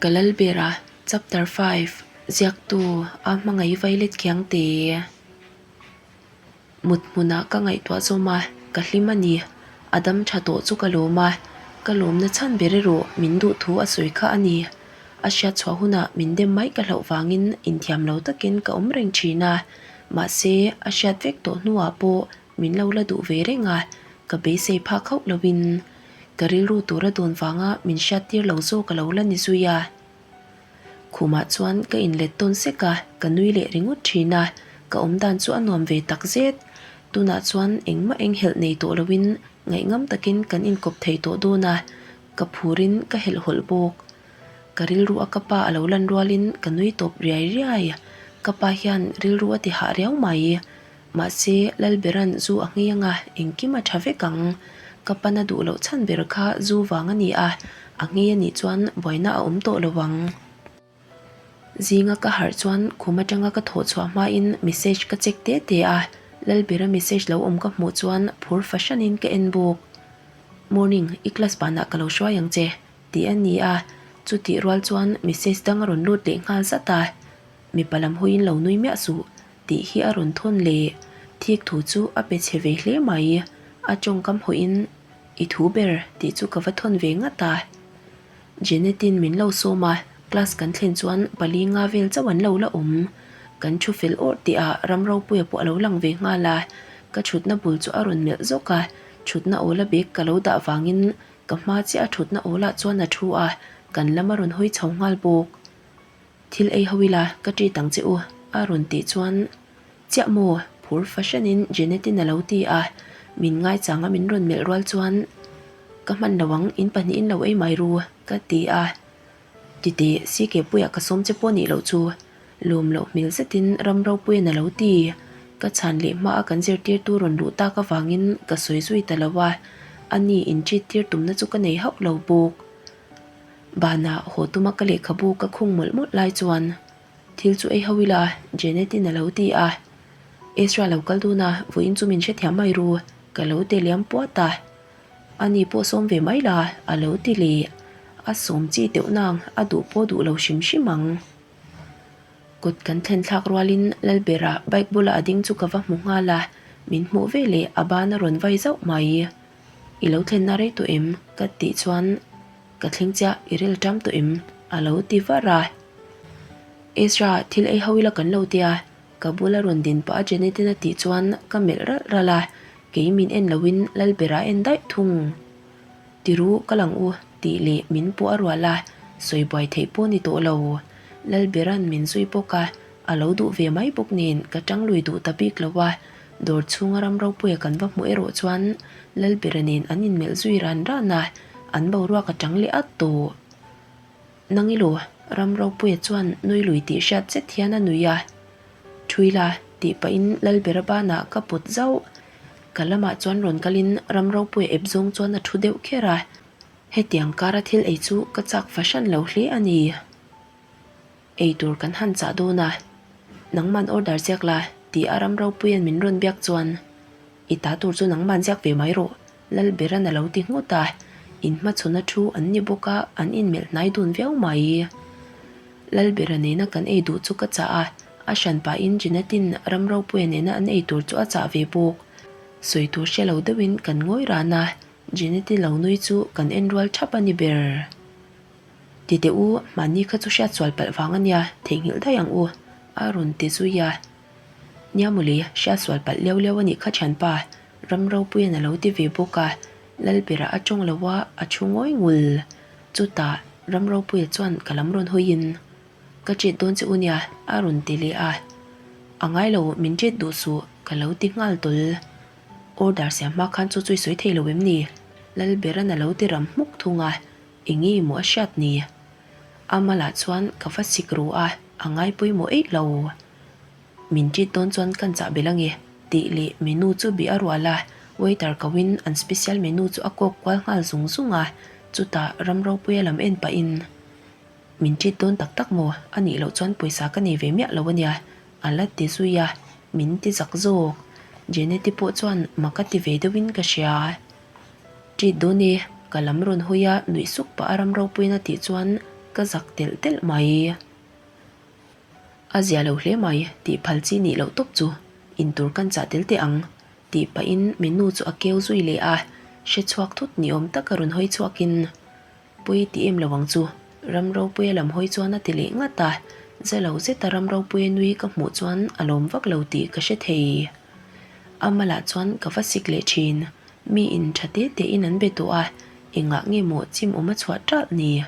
Ka Lalbera, Chapter 5, Ziaktu, A Hmangaih Violet Khiangte. Mut hmunah ka ngaihtuah zawm a, ka hlim a ni. A dam tha tawh chu ka lawm a, ka lawmna chhan ber erawh min duh thu a sawi kha a ni. A hriat chhuah hunah min dem mai ka hlauh vangin inthiam lo takin ka awm reng thin a, mahse a hriat vek tawh hnuah pawh min lo la duh ve reng a, ka beisei phak hauh loin ka rilru tura dawn vanga min hriattir lo zawk a lo la ni zui a. Khumah chuan ka inlet tawn sek a, ka nui leh ringawt thin a, ka awm dan chu a nuam ve tak zet. Tunah chuan engmah enghelh nei tawh loin ngaihngam takin kan inkawp thei tawh dawn a, ka phurin ka helhhawlh bawk. Ka rilru a ka pa a lo lan rualin ka nui tawp riai riai. Ka pa hian rilru a ti hah riau mai. Mahse, Lalberan zu a nghei anga engkim a tha vek ang. Ka pana duh loh chhan ber kha zu vang a ni a, a nghei a nih chuan buaina a awm tawh lo ang. Zinga ka harh chuan khum atanga ka thawh chhuah hmain message ka check te te a, Lalbera message lo awm ka hmuh chuan phur fahranin ka en bawk. Morning, i class banah ka lo hruai ang che, tih a ni a, chutih rual chuan message dang a rawn lut leh nghal zat a, Mipa lam hawiin lo nui miah suh. Tih hi a rawn thawn leh. Thik thu chu a pe chhe ve hle mai. A tawngkam hawiin i thu ber tih chu ka va thawn ve ngat a. Jenet-in min lo sawm a, class kan thlen chuan pali nga vel chauh an lo la awm. Kan thu fel awrh tih ah Ramropuia pawh a lo lang ve nghal a. Ka thutna bul chu a rawn melh zawk a, thutna awla bag ka lo dah vangin ka hma chiah a thutna awlah chuan a thu a, kan lam a rawn hawi chho nghal bawk. Thil ei ho ila ka treat ang che u a rawn tih chuan Chiah maw? phur fahranin Jenet-in a lo ti a, min ngaichang a min rawn melh rual chuan Ka hman lo ang, in pahnihin lo ei mai ru ka ti a. Titeh, CK puiah ka sawm che pawh nih loh chu lawm loh hmel zetin ram ropuiin a lo ti. Ka chhan leh hma a kan zirtirtu rawn luh tak avangin ka sawi zui ta lo a, ani in treat tir tumna chu ka nei hauh lo bawk. Banah haw tuma ka lehkhabu ka khung mawlh mawlh lai chuan thil chu ei ho ila Janet-in a lo ti a. Ezra lo kal dun a, vawiin chu min hrethiam mai ru, ka lo ti liam puat a. Ani pawh sawm ve mai la, a lo ti leh. A sawm chi teuh nang, a duh pawh duh lo hrim hrim ang. Kut kan thlen thlak rualin Lalbera bike bula a ding chu ka va hmu nghal a, min hmuh veleh a ban a rawn vai zauh mai. I lo thlenna rei tawh em? Ka tih chuan ka thleng chiah i rel ṭam tawh em? A lo ti var a. Ezra, thil ei ho ila kan lo tia, ka bula rawn din pah a Janet-in a tih chuan ka melh ralh ralh a, kei min en loin Lalbera a en daih thung. Tiru, ka lang u, tih leh min pawh a rual a, sawi buai theih pawh ni tawh lo. Lalbera'n min zui bawk a, a lo duh ve mai bawk nen ka ṭang lui duh ta bik lo a, Dawr chhunga ram ropuia kan va hmuh erawh chuan Lalbera nen an inmelh zui ran ran a, an boruak a chang leh at tawh. Nang i lo, ram ropuia chuan nui lui tih hriat zet hian a nui a. Ṭhui la, tih pahin Lalbera banah ka pawt zauh. Ka lamah chuan rawn kalin ram ropuia ep zawng chuan a ṭhu deuh kher a. Hetiang kara thil ei chu ka chak fahran lo hle a ni. Ei tur kan han chah dawn a, nangman order ziak la tih a ram ropuia'n min rawn biak chuan i ta tur chu nangman ziak ve mai rawh Lalberan a lo ti nghut a, in hmachhawn a thu an ni bawk a, an inmelh hnai dun viau mai. Lalbera nena kan ei duh chu ka chah a, a hran pahin Jeanette-in ram ropuia nena an ei tur chu a chah ve bawk. Sawi tur hre lo deuhin kan ngawi ran a, Jeanette-i lo nui chu kan en rual thap a ni ber. Ti teh u, mahni kha chu hriat sual palh vang a nia, theihnghilh daih ang u, a rawn ti zui a. Nia mawle, hriat sual palh leu leu a nih kha thianpa, ram ropuiin a lo ti ve bawk a, Lalbera a tawng lo a, a thu ngawi ngul. Chutah, ram ropuia chuan ka lam rawn hawiin, Ka chet dawn che u nia, a rawn ti leh a. A ngai lo, min chet duh suh, ka lo ti nghal tawl. Order siam hma khan chu chu i sawi thei lo em ni? Lalberan a lo ti ram hmuk thung a. Enge maw a hriat ni? A malah chuan ka va sik ru a, a ngai pawimawh eih lo. Min ṭit dawn chuan kan chah belh ange tih leh menu chu bih a rual a, waiter ko in an special menu chu a kawk kual nghal zung zung a, chutah ram ropuia lam en pahin Min ṭit dawn tak tak maw? A nih loh chuan pawisa ka nei ve miah lo ania a la ti zui a, min ti zak zawk. Jeneti pawh chuan mak a ti ve deuhin ka hria. Ṭit dawn e, ka lam rawn hawi a, nuih suk pah a ram ropuiin a tih chuan ka zak telh telh mai. A zia lo hle mai, tih phal chi nih loh tawp chu intur kan chah tel teh ang, tih pahin mi nu chu a keu zui leh a, hre chhuak thut ni awm taka rawn hawi chhuakin, Pui ti em lo ang chu, ram ropuia lam hawi chuan a ti leh ngat a, za lo zeta ram ropuia nui ka hmuh chuan a lawm vak lo tih ka hre thei. A malah chuan ka va sik leh thin, mi in tha te tein an be tawh a, engah nge maw chim awm a chhuah ṭalh ni?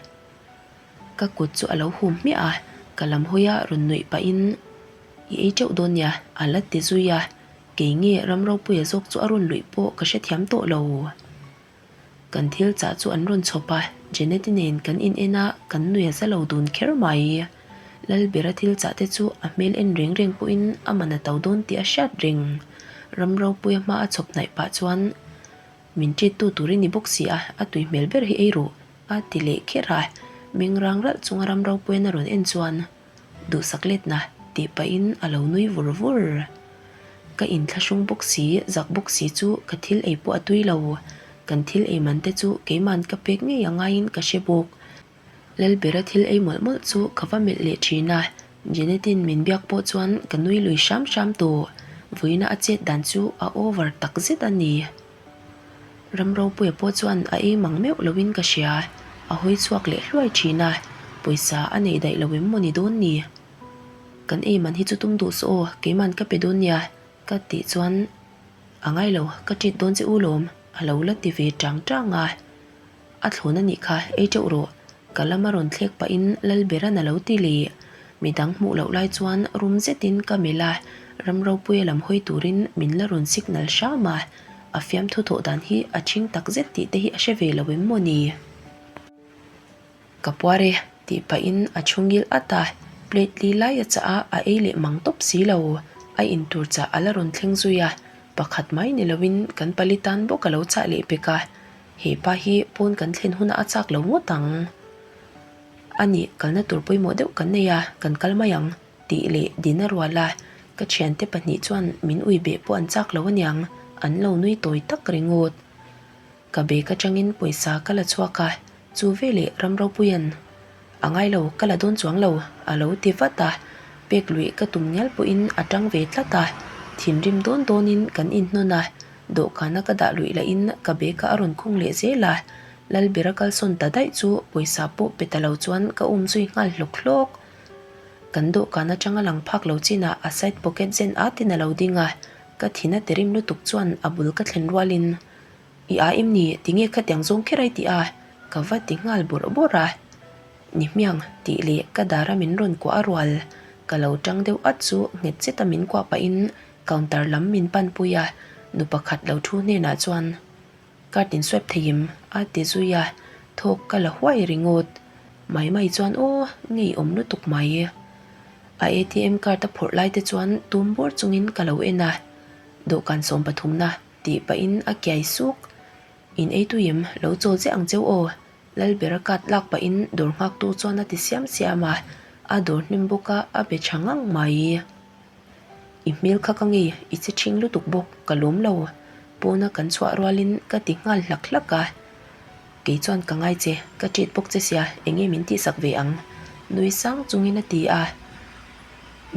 Ka kut chu a lo hum hmiah a, ka lam hawia rawn nuih pahin I ei teuh dawn nia a la ti zui a, kei nge ram ropuia zawk chu a rawn luih pawh ka hrethiam tawh lo. Kan thil chah chu an rawn chhawp a, Jeneti nen kan in en a, kan nui a za lo dun kher mai. Lalbera thil chah te chu a hmel en reng reng pawhin a man a to dawn tih a hriat reng. Ram ropuia hma a chhawp hnaih pah chuan min ṭit tu tur i ni bawk si a, a tui hmel ber hi ei ru a ti leh kher a, meng rang ralh chunga ram ropuian a rawn en chuan Duhsak letna tih pahin a lo nui vur vur. Ka inthlahrung bawk si, zak bawk si chu ka thil ei pawh a tui lo. Kan thil ei man te chu keiman ka pek ngei a ngaiin ka hre bawk. Lalbera thil ei mawlh mawlh chu ka va melh leh thin a, Jenetin min biak pawh chuan ka nui lui hram hram tawh. Vawiina a chet dan chu a over tak zet a ni. Ramropuia pawh chuan a ei mang meuh loin ka hria, a hawi chhuak leh hluai thin a, pawisa a neih daih lo em maw ni dawn ni? Kan ei man hi chu tum duh suh aw, keiman ka pe dawn nia, ka tih chuan a ngai lo, ka treat dawn che u lawm, a lo la ti ve tang tang a. A thlawn a nih kha, ei teuh rawh. Ka lama rawn thlek pahin Lalberan a lo ti leh. Midang hmuh loh lai chuan rum zetin ka melh a, Ramropuia lam hawi turin min la rawn signal hram a. A fiamthu thawh dan hi a ṭhing tak zet tih te hi a hre ve lo em maw ni? Ka puar e, tih pahin a thu ngil at a, plate li lai a chah a, a ei leh mang tawp si lo. A intur chah a la rawn thleng zui a, pakhat mai ni loin kan pali tan bawk a lo chah leh pek a. He pa hi pawn kan thlen hunah a chak lo ngawt ang. A nih, kalna tur pawimawh deuh kan nei a, kan kal mai ang, tih leh din a rual a. Ka thiante pahnih chuan min ui beh pawh an chak lo aniang, an lo nui tawi tak ringawt. Ka bag atangin pawisa ka la chhuak a, chu veleh Ramropuia'n, A ngai lo, ka la dawn chuang lo, a lo ti vat a. Pek luih ka tum ngial pawhin a tang ve tlat a, thinrim dawn dawnin kan inhnawn a, dawhkana ka dah luih lahin ka bag-ah a rawn khung leh zel a. Lalbera kalsawn ta daih chu pawisa pawh pe ta lo chuan ka um zui nghal hlawk hlawk. Kan dawhkan atanga lang phak lo chinah a side pocket zen atin a lo ding a, ka thin a tirim lutuk chuan a bul ka thlen rualin, I a em ni? Tinge khatiang zawng kher ai tih a? Ka va ti nghal bawrh bawrh a. Ni hmiang, tih leh ka dara min rawn kuah a rual. Ka lo tang deuh at chu nghet zeta min kuah pahin counter lam min pan pui a, nu pakhat lo thu hnenah chuan card in swipe thei em? a ti zui a, thawk ka la huai ringawt. Mai mai chuan aw, ngeiawm lutuk mai. A ATM card a phawrh lai te chuan tum bawr chungin ka lo en a, dawhkan sawmpathumna Tih pahin a kiai suk. In ei tui em? Lo chawl chiah ang cheu aw. Lalbera kat lak pahin dawr nghaktu chuan a ti siam siam a, a dawr hnem bawk a, a be tha ngang mai. I hmel kha ka ngei, i che ṭhing lutuk bawk, ka lawm lo. Pawna kan chhuah rualin ka ti nghal hlak hlak a. Kei chuan ka ngai che, ka ṭit bawk che sia, eng nge min tihsak ve ang? Nui sang chungin a ti a.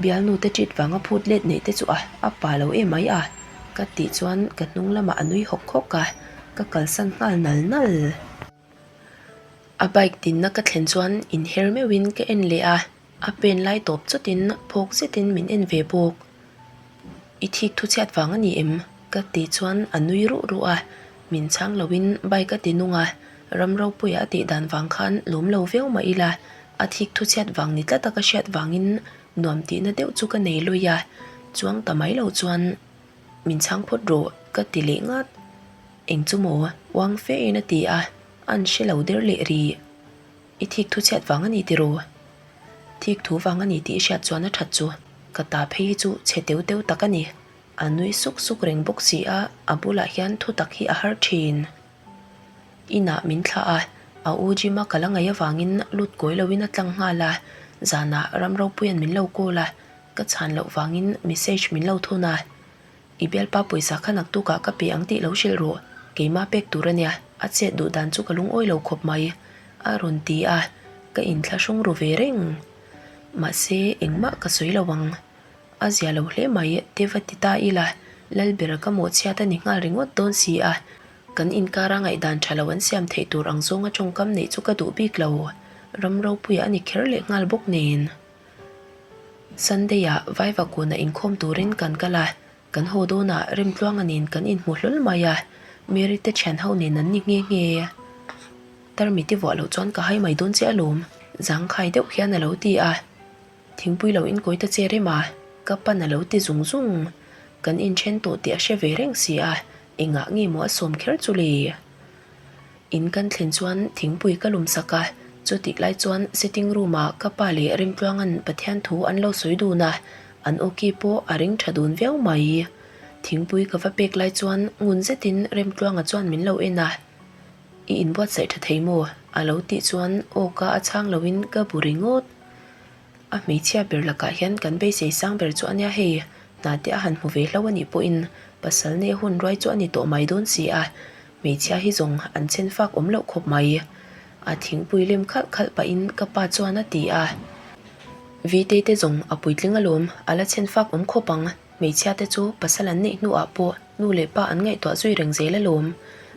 Bialnu te ṭit vanga phut let neih te chu a, a pa lo em mai a, ka tih chuan ka hnung lamah a nui hawk hawk a, ka kalsan nghal nal nal. A bike dinna ka thlen chuan inher meuhin ka en leh a, a pen lai tawp chawtin phawk zetin min en ve bawk. I thik thu chhiat vang a ni em? Ka tih chuan a nui ruh ruh a, min chhang loin bike a ti nung a, ram ropuia a tih dan vang khan lawm lo viau mah ila, a thik thu chhiat vang ni tlata ka hriat vangin nuam tihna deuh chu ka nei lui a, chuang ta mai lo chuan min chhang phawt rawh ka ti leh ngat. Eng chu maw? Uang fe in a ti a, an hre lo der leh rih. I thik thu chhiat vang a ni tiraw? Thik thu vang a ni tih i hriat chuan a that chu. Ka ta phei hi chu chhe teu teu tak a ni. A nui suk suk reng bawk si a, a bulah hian thu tak hi a har thin. Inah min thlah a, a u Jim-a ka la ngaih avangin lut kawi loin a tlang nghal a, zanah Ramropuia'n min lo call a, ka chhan loh vangin message min lo thun a. I bialpa pawisa kha naktukah ka pe ang tih lo hrilh rawh, keimah pek tur a nia, a chet duh dan chu ka lungawi lo khawp mai, a rawn ti a. ka inthlahrung ru ve reng. Mahse, engmah ka sawi lo ang. A zia lo hle mai, te va ti ta ila, Lalbera ka mawhchhiat a ni nghal ringawt dawn si a, kan inkara ngaihdan tha lo an siam theih tur ang zawnga tawngkam neih chu ka duh bik lo, ram ropuia a ni kher leh nghal bawk nen. Sunday-ah Vaivakuna inkhawm turin kan kal a, kan haw dawnah Remtluanga nen kan inhmu hlawl mai a, Mary te thian ho nen an ni nghe nghe. Tarmit i vuah loh chuan ka hai mai dawn che alawm, zangkhai deuh hian a lo ti a. Thingpui lo inkawi ta che rem a, ka pan a lo ti zung zung. Kan inthen tawh tih a hre ve reng si a, engah nge maw a sawm kher chu le? In kan thlen chuan thingpui ka lum sak a, chutih lai chuan sitting room ah ka pa leh Remtluanga'n Pathian thu an lo sawi dun a, an awki pawh a ring tha dun viau mai. Thingpui ka va pek lai chuan ngun zetin Remtluanga chuan min lo en a, I inbuatsaih tha thei maw? a lo tih chuan aw ka a chhang loin ka bu ringawt. A hmeichhia ber lakah hian kan beisei sang ber chu a nia hei, hna te a han hmu ve hlo a nih pawhin pasal nei hun ruai chu a ni tawh mai dawn si a, hmeichhia hi zawng an chen fak awm loh khawp mai. A thingpui lem khalh khalh pahin ka pa chuan a ti a. Vitei te zawng a puitling alawm, a la chen fak awm khawp ang, hmeichhia te chu pasal an neih hnuah pawh nu leh pa an ngaihtuah zui reng zel alawm,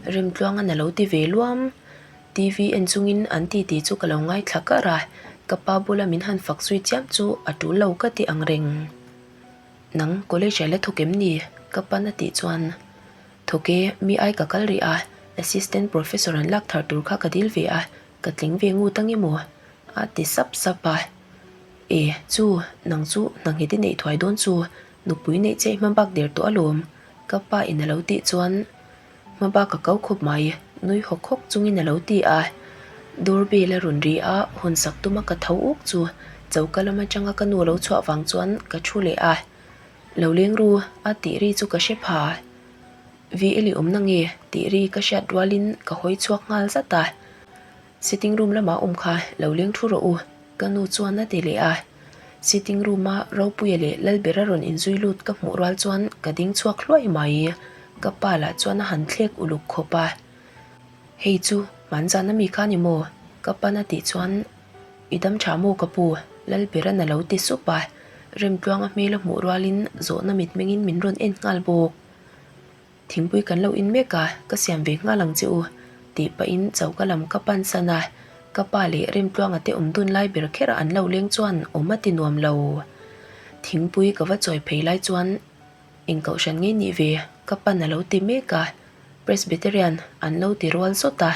Remtluanga'n a lo ti ve luam. TV en chungin an titi chu ka lo ngaithla kar a, ka pa bula min han fak zui chiam chu a tul lo ka ti ang reng. Nang college ah la thawk em ni? Ka pan a tih chuan, Thawk e, mi ai ka kal rih a, assistant professor an lak thar tur kha ka dil ve a, ka tling ve ngut ang emaw? A ti sap sap a. E, chu, nang chu hna nghet i neih thuai dawn chu, nupui neih che i hma bak der tawh alawm, ka pa in a lo tih chuan, Hma bak a ko khawp mai, nui hawk hawk chungin a lo ti a. Door bell a rawn ri a, hawn sak tuma ka tho uk chu choka lam atanga ka nu a lo chhuah vang chuan ka thu leh a. Lo leng ru a tih ri chu ka hre pha. VL i awmna nge tih ri ka hriat rualin ka hawi chhuak nghal zat a. Sitting room lamah awm kha lo leng thu rawh u, ka nu chuan a ti leh a. Sitting room a Ropuia leh Lalbera rawn inzui lut ka hmuh rual chuan ka ding chhuak hluai mai. Ka pa lah chuan a han thlek uluk khawp a. Hei chu hmanzan ami kha ni maw? Ka pan a tih chuan I dam tha maw ka pu? Lalbera'n a lo ti sup a. Remtluanga hmel a hmuh rualin zawhna mitmengin min rawn en nghal bawk. Thingpui kan lo in mek a, ka siam ve nghal ang che u, tih pahin choka lam ka pan san a, ka pa leh Remtluanga te awm dun lai ber kherah an lo leng chuan awm a ti nuam lo. Thingpui ka va chawi phei lai chuan eng kohhran ngei nih ve ka pan a lo ti mek a, Presbyterian an lo ti rual zawt a,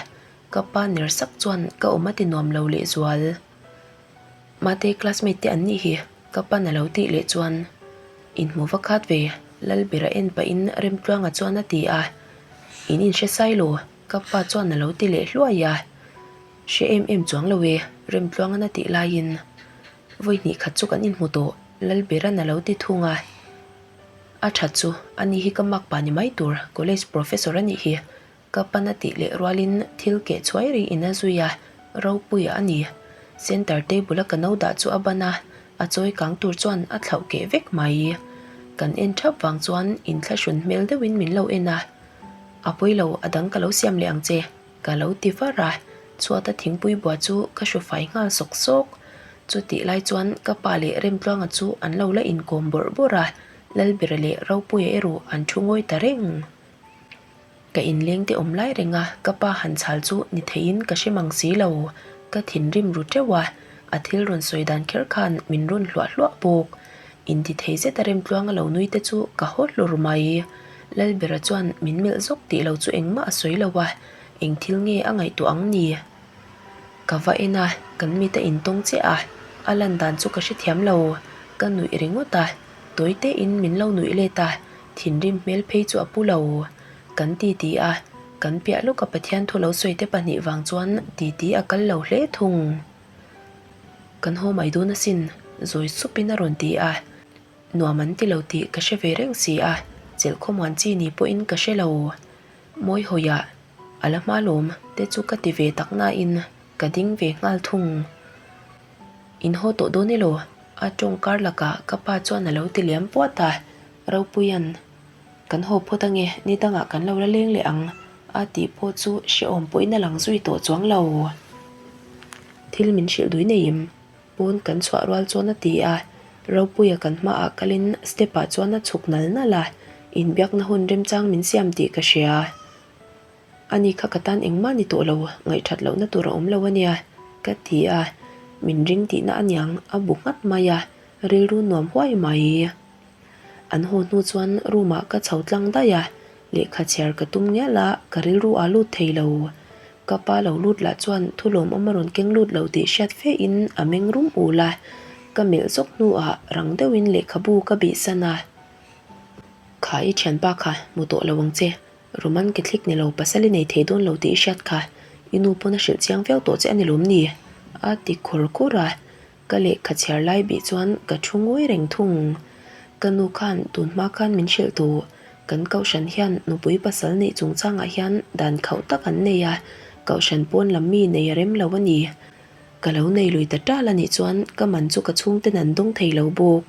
ka pa ner sak chuan ka awm a ti nuam lo lehzual. Mate classmate te an nih hi ka pan a lo tih leh chuan inhmu va khat ve Lalbera en pahin Remtluanga chuan a ti a, In inhre sai lo ka pa chuan a lo ti leh hluai a, Hre em em chuang lo e Remtluanga'n a tih laiin vawi hnih khat chu kan inhmu tawh Lalbera'n a lo ti thung a, A that chu ani hi ka mak pa ni mai tur college professor a nih hi Ka pan a tih leh rualin thil keh chhuai ri in a zui a, ropuia a ni. Center table a ka no dah chu a ban a, a chawi kang tur chuan a thlauh keh vek mai. Kan en thap vang chuan inthlahrun hmel deuhin min lo en a, A pawi lo, a dang ka lo siam leh ang che, ka lo ti var a, chhuata thingpui bua chu ka hru fai nghal sawk sawk. Chutih lai chuan ka pa leh Remtluanga chu an lo la inkawm bawrh bawrh a, Lalbera leh Ropuia erawh an thu ngawi ta reng. Ka inleng te awm lai reng a, ka pa han chhal chu ni theiin ka hre mang si lo. Ka thinrim ru teuh a, a thil rawn sawi dan kher khan min rawn hluah hluah bawk. Inti thei zet a remtluang a lo nui te chu ka haw hlur mai. Lalbera chuan min melh zawk tih lo chu engmah a sawi lo a, eng thil nge a ngaihtuah ang ni? Ka va en a, kan mit a intawng chiah a, a lan dan chu ka hrethiam lo. Ka nuih ringawt a, tawi tein min lo nuih let a, Thinrim hmel phei chu a pu lo. Kan ti ti a, kan piah lawka Pathian thu lo sawi te pahnih vang chuan ti ti a kal lo hle thung. Kan haw mai dawn asin, zawi supin a rawn ti a. Nuam an ti lo tih ka hre ve reng si a, chelh khawmuan chi ni pawhin ka hre lo. Mawi hawiah a la hma lawm te chu ka ti ve tak nain ka ding ve nghal thung. In haw tawh dawn elaw? A tawng kar lakah ka pa chuan a lo ti liam puat a, Ropuia'n, Kan haw phawt ange, ni dangah kan lo la leng leh ang, a tih pawh chu hrehawm pawhin a lang zui tawh chuang lo. Thil min hrilh dui nei em? Pawn kan chhuah rual chuan a ti a, Ropuia kan hmaah kalin step ah chuan a chhuk nal nal a, inbiakna hun remchang min siam tih ka hria. Ani kha ka tan engmah ni tawh lo, ngaihthat lohna tur a awm lo a nia, ka ti a, min ring tihna aniang a bu nghat mai a, rilru nuam huai mai. An haw hnu chuan room ah ka chho tlang daih a, lehkha chhiar ka tum ngial a, ka rilru aa lut thei lo. Ka pa lo lut lah chuan thu lawmawm a rawn keng lut lo tih hriat fe in a meng rum ul a, ka melh zawk hnuah rang deuhin lehkhabu ka bih san a. Kha i thianpa kha hmu tawh lo ang che, Roman Catholic ni lo pasal i nei thei dawn lo tih i hriat kha, i nu pawn a hrilh chiang viau tawh che a ni lawm ni? a ti khawr khawr a. Ka lehkha chhiar lai bih chuan ka thu ngawi reng thung. Ka nu khan tun hma khan min hrilh tawh. Kan kohhran hian nupui pasal neih chungchangah hian dan khauh tak an nei a, kohhran pawn lam mi nei a rem lo a ni. Ka lo nei lui ta tal a nih chuan ka man chu ka chhungten an dawng thei lo bawk.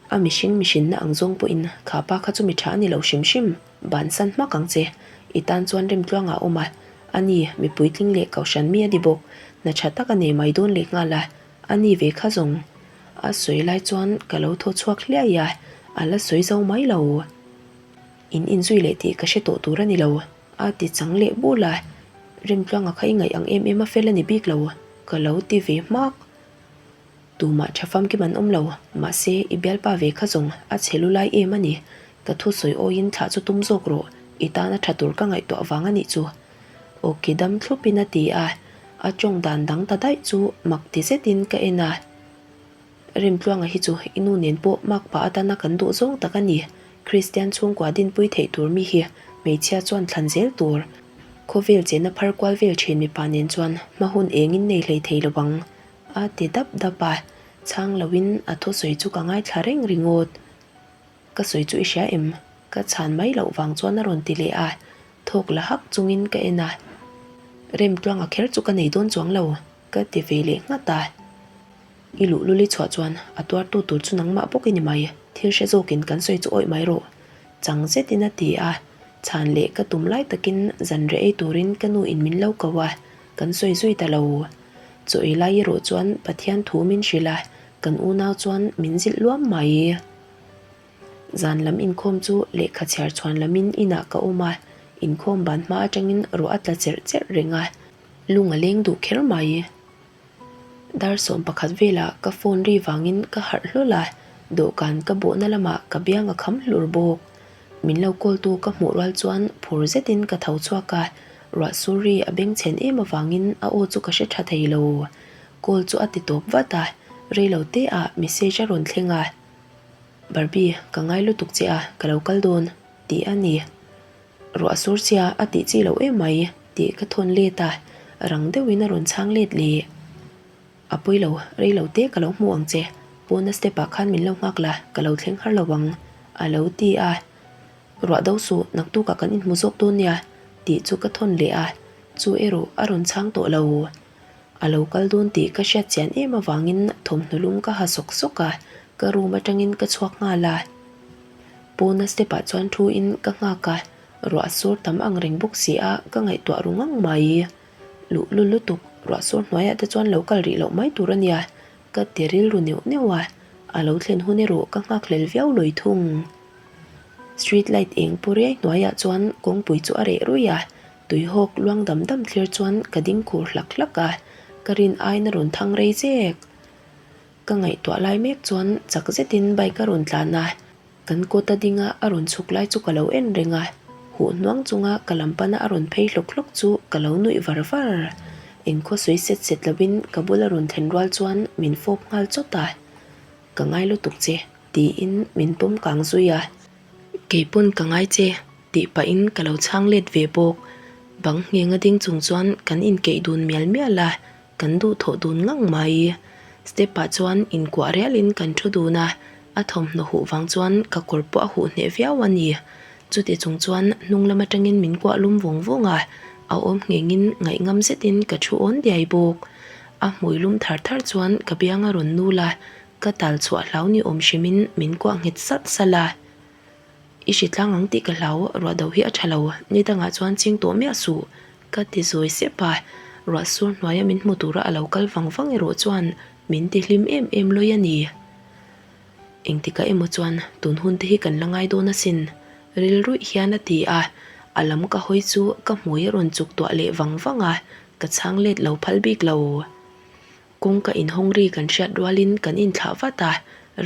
A mihring mihrinna ang zawng pawhin kha pa kha chu mi tha a ni lo hrim hrim, bansan hmak ang che. I tan chuan Remtluanga a awm a, a ni, mi puitling leh kohhran mi a ni bawk, hna tha tak a nei mai dawn leh nghal a, a ni ve kha zawng. A sawi lai chuan ka lo thaw chhuak hliai a, a la sawi zo mai lo. In inzui leh tih ka hre tawh tur a ni lo, a ti chang leh bul a, Remtluanga kha i ngaih ang em em a fel a ni bik lo, ka lo ti ve hmak. Tumah tha famkim an awm lo, mahse i bialpa ve kha zawng a chhe lu lai em a ni. Ka thu sawi awiin thlah chu tum zawk rawh, i tana tha tur ka ngaihtuah vang a nih chu. Awki dam thlupin a ti a, a tawng dan dang ta daih chu mak ti zetin ka en a. Remtluanga hi chu i nu nen pawh makpa atana kan duh zawng tak a ni, Kristian chhungkua dinpui theih tur mi hi hmeichhia chuan thlan zel tur. Khawvel chena phar kual vel thin mipa nen chuan hma hun engin nei hlei thei lo ang. A ti dap dap a, chhang loin a thusawi chu ka ngaithla reng ringawt. Ka sawi chu i hria em? Ka chhan mai loh vang chuan a rawn ti leh a, thawk la hak chungin ka en a. Remtluang a kher chu ka nei dawn chuang lo, ka ti ve leh nghat a. I luhlul i chhuah chuan a tuartu tur chu nangmah bawk i ni mai, thil hre zawkin kan sawi chu awih mai rawh, chang zetin a ti a. Chhan leh ka tum lai takin zanreh ei turin ka nu in min lo ko a, kan sawi zui ta lo. Chaw ei lai erawh chuan Pathian thu min hrilh a, kan unau chuan min zilh luam mai. Zan lam inkhawm chu lehkha chhiar chhuan lamin inah ka awm a, inkhawm ban hma atangin ruah a tla cherh cherh reng a, lung a leng duh kher mai. Dar 11 velah ka phone ri vangin ka harh hlawl a, dawhkan ka bawhna lamah ka biang a kham hlur bawk. Min lo call tu ka hmuh rual chuan phur zetin ka tho chhuak a, ruah sur ri a beng chhen em avangin a aw chu ka hre tha thei lo. Call chu a ti tawp vat a, rei lo te ah message a rawn thleng a, Barbie, ka ngai lutuk che a, ka lo kal dawn, tih a ni. Ruah sur chia a tih chi loh em mai, tih ka thawn let a, rang deuhin a rawn chhang let leh. A pawi lo, rei lo te ka lo hmu ang che, pawna step ah khan min lo nghak la, ka lo thleng har lo ang, a lo ti a. Ruah do suh, naktukah kan inhmu zawk dawn nia, tih chu ka thawn leh a, chu erawh a rawn chhang tawh lo. A lo kal dawn tih ka hriat chian em avangin thawmhnaw lum ka ha sawk sawk a, ka room atangin ka chhuak nghal a. Pawna step ah chuan thu in ka nghak a, ruah sur tam ang reng bawk si a, ka ngaihtuah ru ngang mai. Luhlul lutuk, ruah sur hnuaiah te chuan lo kal rih loh mai tur a nia, ka ti rilru neuh neuh a, a lo thlen hun erawh ka nghakhlel viau lawi thung. Street light eng pu riai hnuaiah chuan kawngpui chu a reh ruih a, tuihawk luang dam dam thlir chuan ka ding khur hlak hlak a, ka rin aiin a rawn thang rei zek. Ka ngaihtuah lai mek chuan chak zetin bike a rawn tlan a, Kan kawt a dinga a rawn chhuk lai chu ka lo en reng a, huh hnuang chunga ka lam pana a rawn phei hlawk hlawk chu ka lo nuih var var. Engkhaw sawi set set lovin ka bula rawn thlen rual chuan min fawp nghal chawt a, Ka ngai lutuk che, tiin min pawm kang zui a. Keipawn ka ngai che, tih pahin ka lo chhang let ve bawk. Bang ngheng a ding chung chuan kan inkeih dun mial mial a, Kan duh thawh dun ngang mai. Step ah chuan inkuah rialin kan thu dun a, a thawmhnaw huh vang chuan ka kawr pawh a huh hneh viau a ni. Chuti chung chuan hnung lam atangin min kuah lum vawng vawng a, a awm nghengin ngaihngam zetin ka thu awn diai bawk. A hmui lum thar thar chuan ka biang a rawn nul a, ka tal chhuah hlau ni awm hrimin min kuah nghet salh salh a. I hritlang ang tih ka hlau, ruah do hi a tha lo, ni dangah chuan ching tawh miah suh, ka ti zawi sep a. Ruah sur hnuaia min hmu tura a lo kal vang vang erawh chuan min ti hlim em em lawi a ni. Engtikah emaw chuan tun hun te hi kan la ngai dawn asin, rilruih hian a ti a, a lam ka hawi chu ka hmui a rawn chuk tuah leh vang vang a, ka chhang let lo phal bik lo. Kawngka inhawng ri kan hriat rualin kan inthlah vat a,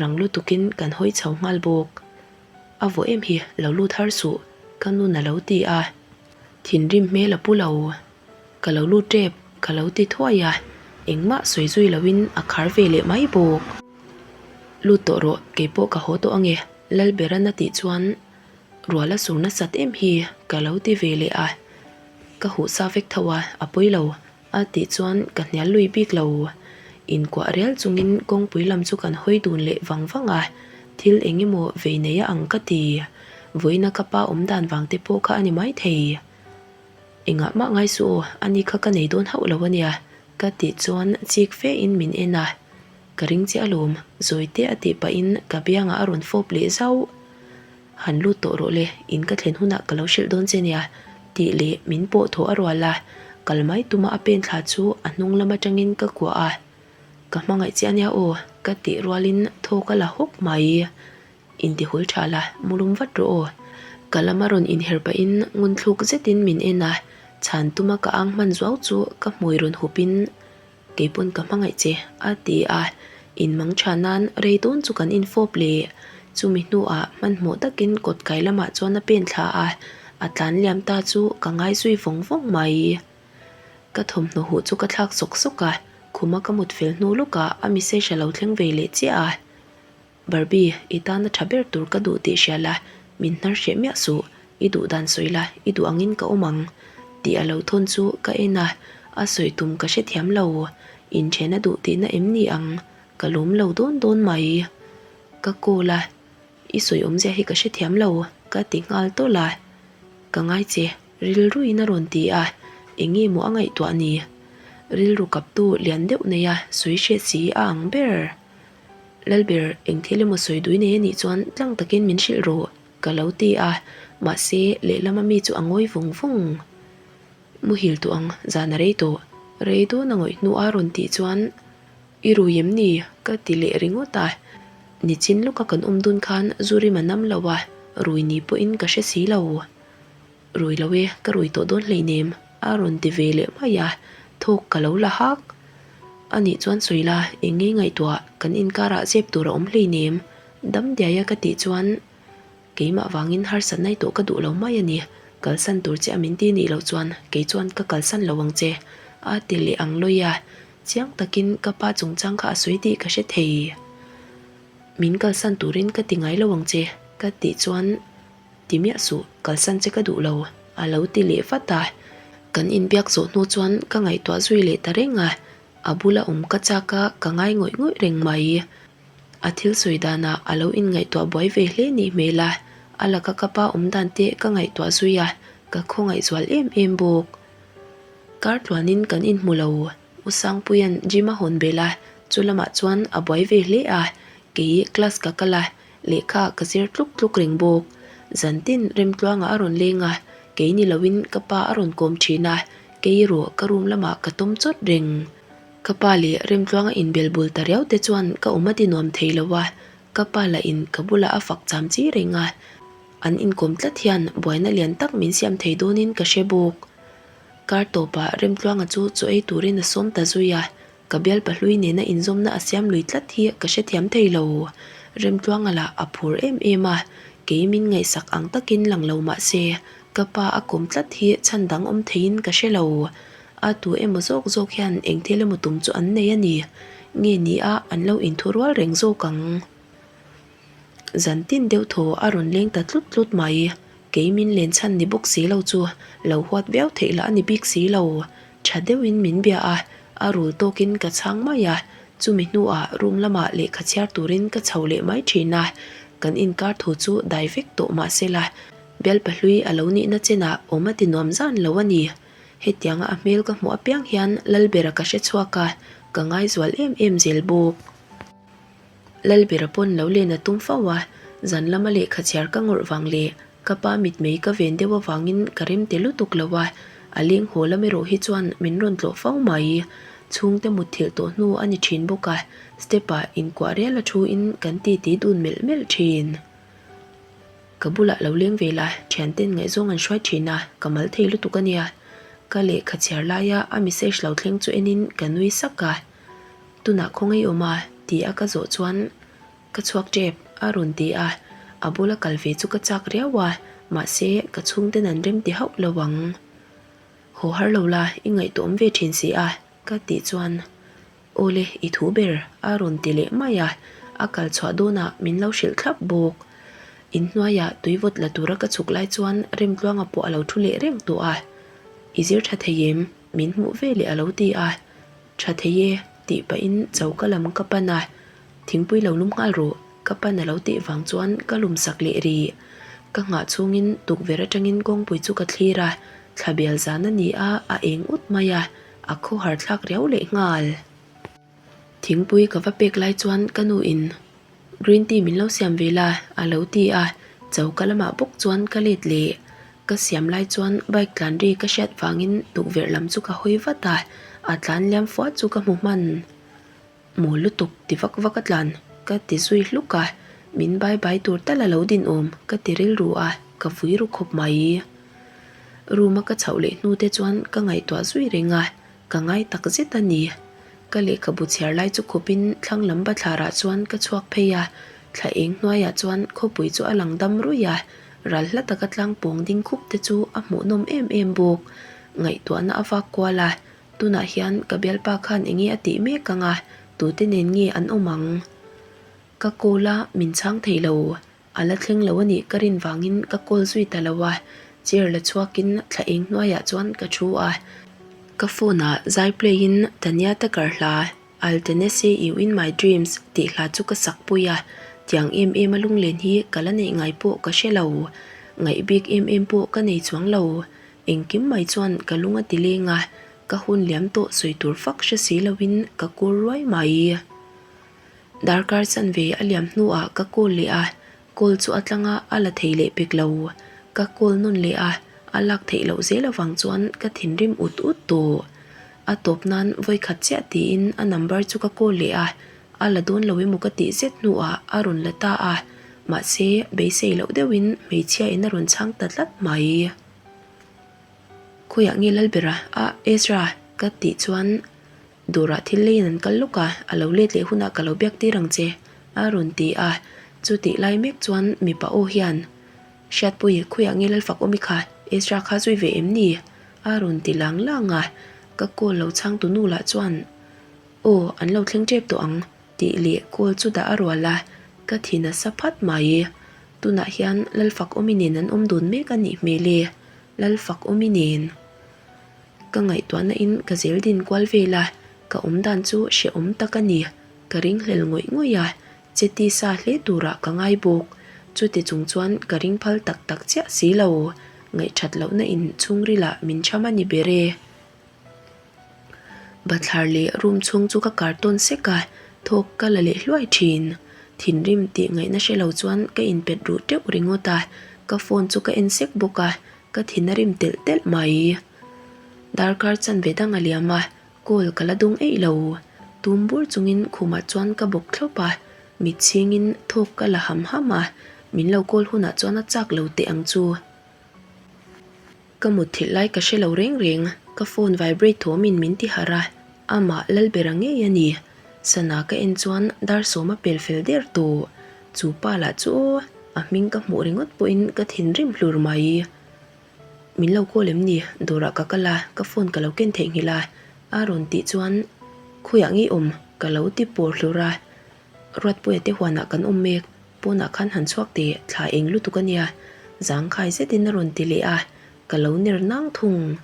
rang lutukin kan hawi chho nghal bawk. A vawh em hi lo lut har suh, ka nun a lo ti a. Thinrim hmel a pu lo. Ka lo lut tep, ka lo ti thuai a, engmah sawi zui loin a khar ve leh mai bawk. Lut tawh rawh, keipawh ka haw tawh ange, Lalberan a tih chuan rual a sur nasat em hi ka lo ti ve leh a. Ka huh sa vek tho a, a pawi lo. A tih chuan ka hnial lui bik lo. Inkuah rial chungin kawngpui lam chu kan hawi dun leh vang vang a, thil eng emaw vei nei a ang ka ti. Vawiina ka pa awm dan vang te pawh kha a ni maithei. Engah mah ngai suh aw, ani kha ka nei dawn hauh lo a nia, ka tih chuan chik fe in min en a. Ka ring che alawm, zawi te a tih pahin ka biangah a rawn fawp leh zauh. Han lut tawh rawh le, in ka thlen hunah ka lo hrilh dawn che nia, tih leh min pawh thaw a rual a, kal mai tuma a pen thla chu a hnung lam atangin ka kuah a, Ka hmangaih che ania aw, ka tih rualin thaw ka la hawk mai. Intihul tha la, mulum vat rawh aw. Ka lama rawn inher pahin ngunthluk zetin min en a, chhan tuma ka ang hman zuau chu ka hmui rawn hupin Keipawn ka hmangaih che, a ti a. Inmang tha nan rei dawn chu kan infawp leh. Chumi hnuah hmanhmawh takin kawt kai lamah chuan a pen thla a, a tlan liam ta chu ka ngai zui vawng vawng mai. Ka thawmhnaw huh chu ka thlak sawk sawk a, khuma ka mut fel hnu lawkah a message a lo thleng ve leh chiah a. Barbie, i tana tha ber tur ka duh tih hria la, min hnar hreh miah suh, i duh dan sawi la, i duh angin ka awm ang, tih a lo thawn chu ka en a, a sawi tum ka hrethiam lo, inthen a duh tihna em ni ang, ka lawm lo dawn dawn mai. Ka call a, i sawi awmzia hi ka hrethiam lo, ka ti nghal tawlh a, ka ngai che, rilruin a rawn ti a, eng nge maw a ngaihtuah ni? Rilru kaptu lian deuh neia sawi hriat si a ang ber. Lalber, eng thil emaw sawi dui nei a nih chuan tlang takin min hrilh rawh, ka lo ti a, mahse lehlama mi chu a ngawi vung vung. Muhil tawh ang, zan a rei tawh. Rei dawn a ngawih hnu a rawn tih chuan, I rui em ni? ka ti leh ringawt a. Nichin lawka kan awm dun khan zu rim a nam lo a, rui ni pawhin ka hre si lo. Rui lo e, ka rui tawh dawn hleinem, a rawn ti ve leh mai a, thawk ka lo la hak. A nih chuan sawi la, eng nge ngaihtuah, kan inkarah zep tur a awm hleinem, dam diai a ka tih chuan keimah vangin harsat nai tawh ka duh lo mai a ni, kalsan tur che a min ti nih loh chuan kei chuan ka kalsan lo ang che, a ti leh ang lawi a, chiang takin ka pa chungchang kha a sawi tih ka hre thei. Min kalsan turin ka ti ngai lo ang che, ka tih chuan. Ti miah suh, kalsan che ka duh lo, a lo ti leh vat a. Kan inbiak zawh hnu chuan ka ngaihtuah zui leh ta reng a, a bula awm ka chak a, ka ngai ngawih ngawih reng mai. A thil sawi danah a lo inngaihtuah buai ve hle nih hmel a, a laka ka pa awm dan te ka ngaihtuah zui a, ka khawngaih zual em em bawk. Kar tluanin kan inhmu lo, U Sangpuia'n gym a hawn belh a, chu lamah chuan a buai ve hle a, kei class ka kal a, Lehkha ka zir tluk tluk reng bawk. Zantin Remtluanga a rawn leng a, kei ni loin ka pa a rawn kawm thin a, kei erawh ka room lamah ka tawm chawt reng. Ka pa leh Remtluanga inbel bul ta riau te chuan ka awm a ti nuam thei lo a, ka pa lah in ka bulah a fak cham chi reng a, an inkawm tlat hian buaina lian tak min siam thei dawnin ka hre bawk. Kar tawpah Remtluanga chu chaw ei turin a sawm ta zui a, Ka bial pahlui nena inzawmna a siam lui tlat hi ka hrethiam thei lo. Remtluanga lah a phur em em a, kei min ngaihsak ang takin lang lo mah se, ka pa a kawm tlat hi chhan dang awm theiin ka hre lo. A tu emaw zawk zawk hian eng thil emaw tum chu an nei a ni. Nge ni a an lo inthu rual reng zawk ang. Zan tin deuh thaw a rawn leng ta tlut tlut mai. Kei min len chhan ni bawk si lo chu lo huat viau theih lah a ni bik si lo. Tha deuhin min bia a, a rul tawkin ka chhang mai a, chumi hnuah room lamah lehkha chhiar turin ka chho leh mai thin a, kan inkar thu chu dai vek tawh mah sela, bialpahlui a lo nihna chenah awm a ti nuam zan lo a ni. Hetianga a hmel ka hmuh apiang hian Lalbera ka hre chhuak a, ka ngaizual em em zel bawk. Lalbera pawn lo len a tum fo a, zan lama lehkha chhiar ka ngawrh vang leh ka pa mitmei ka ven deuh avangin ka rem te lutuk lo a, A leng haw lam erawh hi chuan min rawn tlawh fo mai. Chhungte mutthilh tawh hnu a ni thin bawk a, step ah inkuah rial a thu in kan titi dun melh melh thin. Ka bulah lo leng ve la, thianten ngaihzawng an hruai thin a, ka mal thei lutuk a nia. Ka lehkha chhiar laia a message lo thleng chu enin ka nui sak a. Tunah khawngaih awm a? ti a ka zawh chuan ka chhuak tep a rawn ti a, a bula kal ve chu ka chak riau a, mahse ka chhungten an rem ti hauh lo ang. Haw har lo la, i ngaihtuahawm ve thin si a, ka tih chuan Awle i thu ber a rawn ti leh mai a, a kal chhuah dawnah min lo hrilh thlap bawk. Inhnuaiah tui vawt la tura ka chhuk lai chuan Remtluanga pawh a lo thu leh reng tawh a, I zir tha thei em? Min hmuh ve leh a lo ti a, Tha thei e, tih pahin choka lam ka pan a, Thingpui lo lum nghal rawh, ka pan a lo tih vang chuan ka lum sak leh rih. Ka nghah chhungin tukverh atangin kawngpui chu ka thlir a, thla bial zan a ni a, a eng ut mai a, a khawhar thlak riau leh nghal. Thingpui ka va pek lai chuan ka nu in Green tea min lo siam ve la a lo ti a, choka lamah bawk chuan ka let leh. Ka siam lai chuan bike tlan ri ka hriat vangin tukverh lam chu ka hawi vat a, a tlan liam fuat chu ka hmu hman. Mawl lutuk ti vak vak a tlan ka ti zui hluk a, min bai bai tur tal a lo din awm ka ti rilru a, ka vui ru khawp mai. Room a ka chhoh leh hnu te chuan ka ngaihtuah zui reng a, ka ngai tak zet a ni. Ka lehkhabu chhiar lai chu khawpin thlang lam bathlarah chuan ka chhuak phei a, thla eng hnuaiah chuan khawpui chu a lang dam ruih a, ral hla taka tlang pawng ding khup te chu a hmuhnawm em em bawk. Ngaihtuahna a vak kual a, tunah hian ka bialpa khan enge a tih mek ang a, tute nen nge an awm ang? Ka call a, min chhang thei lo. A la thleng lo a nih ka rin vangin ka call zui ta lo a, chair la chhuakin thla eng hnuaiah chuan ka thu a. Ka phone ah zai play in Tanya Tucker hla I'll Tennessee You In My Dreams tih hla chu ka sak pui a, tiang em em a lunglen hi ka la neih ngai pawh ka hre lo. Ngaih bik em em pawh ka nei chuang lo. Engkim mai chuan ka lung a ti leng a, ka hun liam tawh sawi tur fak hre si loin ka kur ruai mai. Darkar chanve a liam hnuah ka call leh a, call chu a tlang a, a la thei leh pek lo. Ka call nawn leh a, a lak theih loh zel avang chuan ka thinrim ut ut tawh. A tawp nan vawikhat chiah tiin a number chu ka call leh a, a la dawn lo emaw ka tih zet hnuah a rawn la ta a, mahse beisei loh deuhin hmeichhia in a rawn chhang ta tlat mai. Khawiah nge Lalbera a Ezra ka tih chuan Dawrah thil leiin an kal lawk a, a lo let leh hunah ka lo biak tir ang che, a rawn ti a. Chutih lai mek chuan mipa aw hian, Hriatpui, khawiah nge Lalfak awm i kha? Ezra kha zui ve em ni? a rawn ti lang lang a. Ka call lo chhang tu nu lah chuan, Aw, an lo thleng tep tawh ang, tih leh call chu dah a rual a, ka thi nasa phat mai. Tunah hian Lalfak awmi nen an awm dun mek a nih hmel e, Lalfak awmi nen. Ka ngaihtuahna in ka zel din kual vel a, ka awm dan chu hrehawm tak a ni. Ka ringhlel ngawih ngawih a, che tisa hle turah ka ngai bawk. Chuti chung chuan ka ring phal tak tak chiah si lo. Ngaihthat lohna in chhungrilah min cham a ni ber e. Bathlar leh room chhung chu ka kar tawn sek a, thawk ka la leh hluai thin. Thinrim tih ngaihna hre lo chuan ka inpet ruh teuh ringawt a, ka phone chu ka en sek bawk a, Ka thin a rim telh telh mai. Darkar chanve dang a liam a, call ka la dawng eih lo. Tum bur chungin khumah chuan ka bawk thlawp a, mit chhingin thawk ka la ham ham a, min lo call hunah chuan a chak lo teh ang chu. Ka mutthilh lai ka hre lo reng reng, ka phone vibrate thawmin min ti harh a, amah Lalbera ngei a ni. Sana ka en chuan dar sawm a pel fel der tawh. Chu pa lah chu aw, a hming ka hmuh ringawt pawhin ka thinrim hlur mai. Min lo call em ni? Dawrah ka kal a, ka phone ka lo ken theihnghilh a, a rawn tih chuan khawiah ngei awm ka lo ti pawr hlur a. Ruatpuia te huanah kan awm mek, pawnah khan han chhuak teh, thla eng lutuk a nia, zangkhai zetin a rawn ti leh a, ka lo ner nang thung.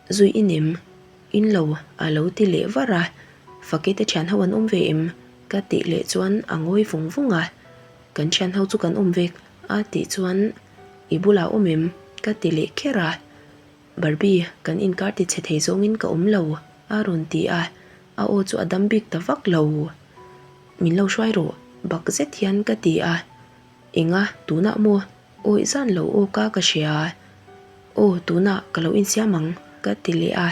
Zui i nem. In lo, a lo ti leh var a, Faki te thian ho an awm ve em? ka tih leh chuan a ngawi vung vung a, Kan thian ho chu kan awm vek a tih chuan I bulah awm em? ka ti leh kher a, Barbie, kan inkar ti chhe thei zawngin ka awm lo a rawn ti a, a aw chu a dam bik ta vak lo. Min lo hruai rawh, bak zet hian ka ti a, Enga, tunah maw? Awih zan lo aw ka ka hria. Aw, tunah ka lo insiam ang, ka ti leh a.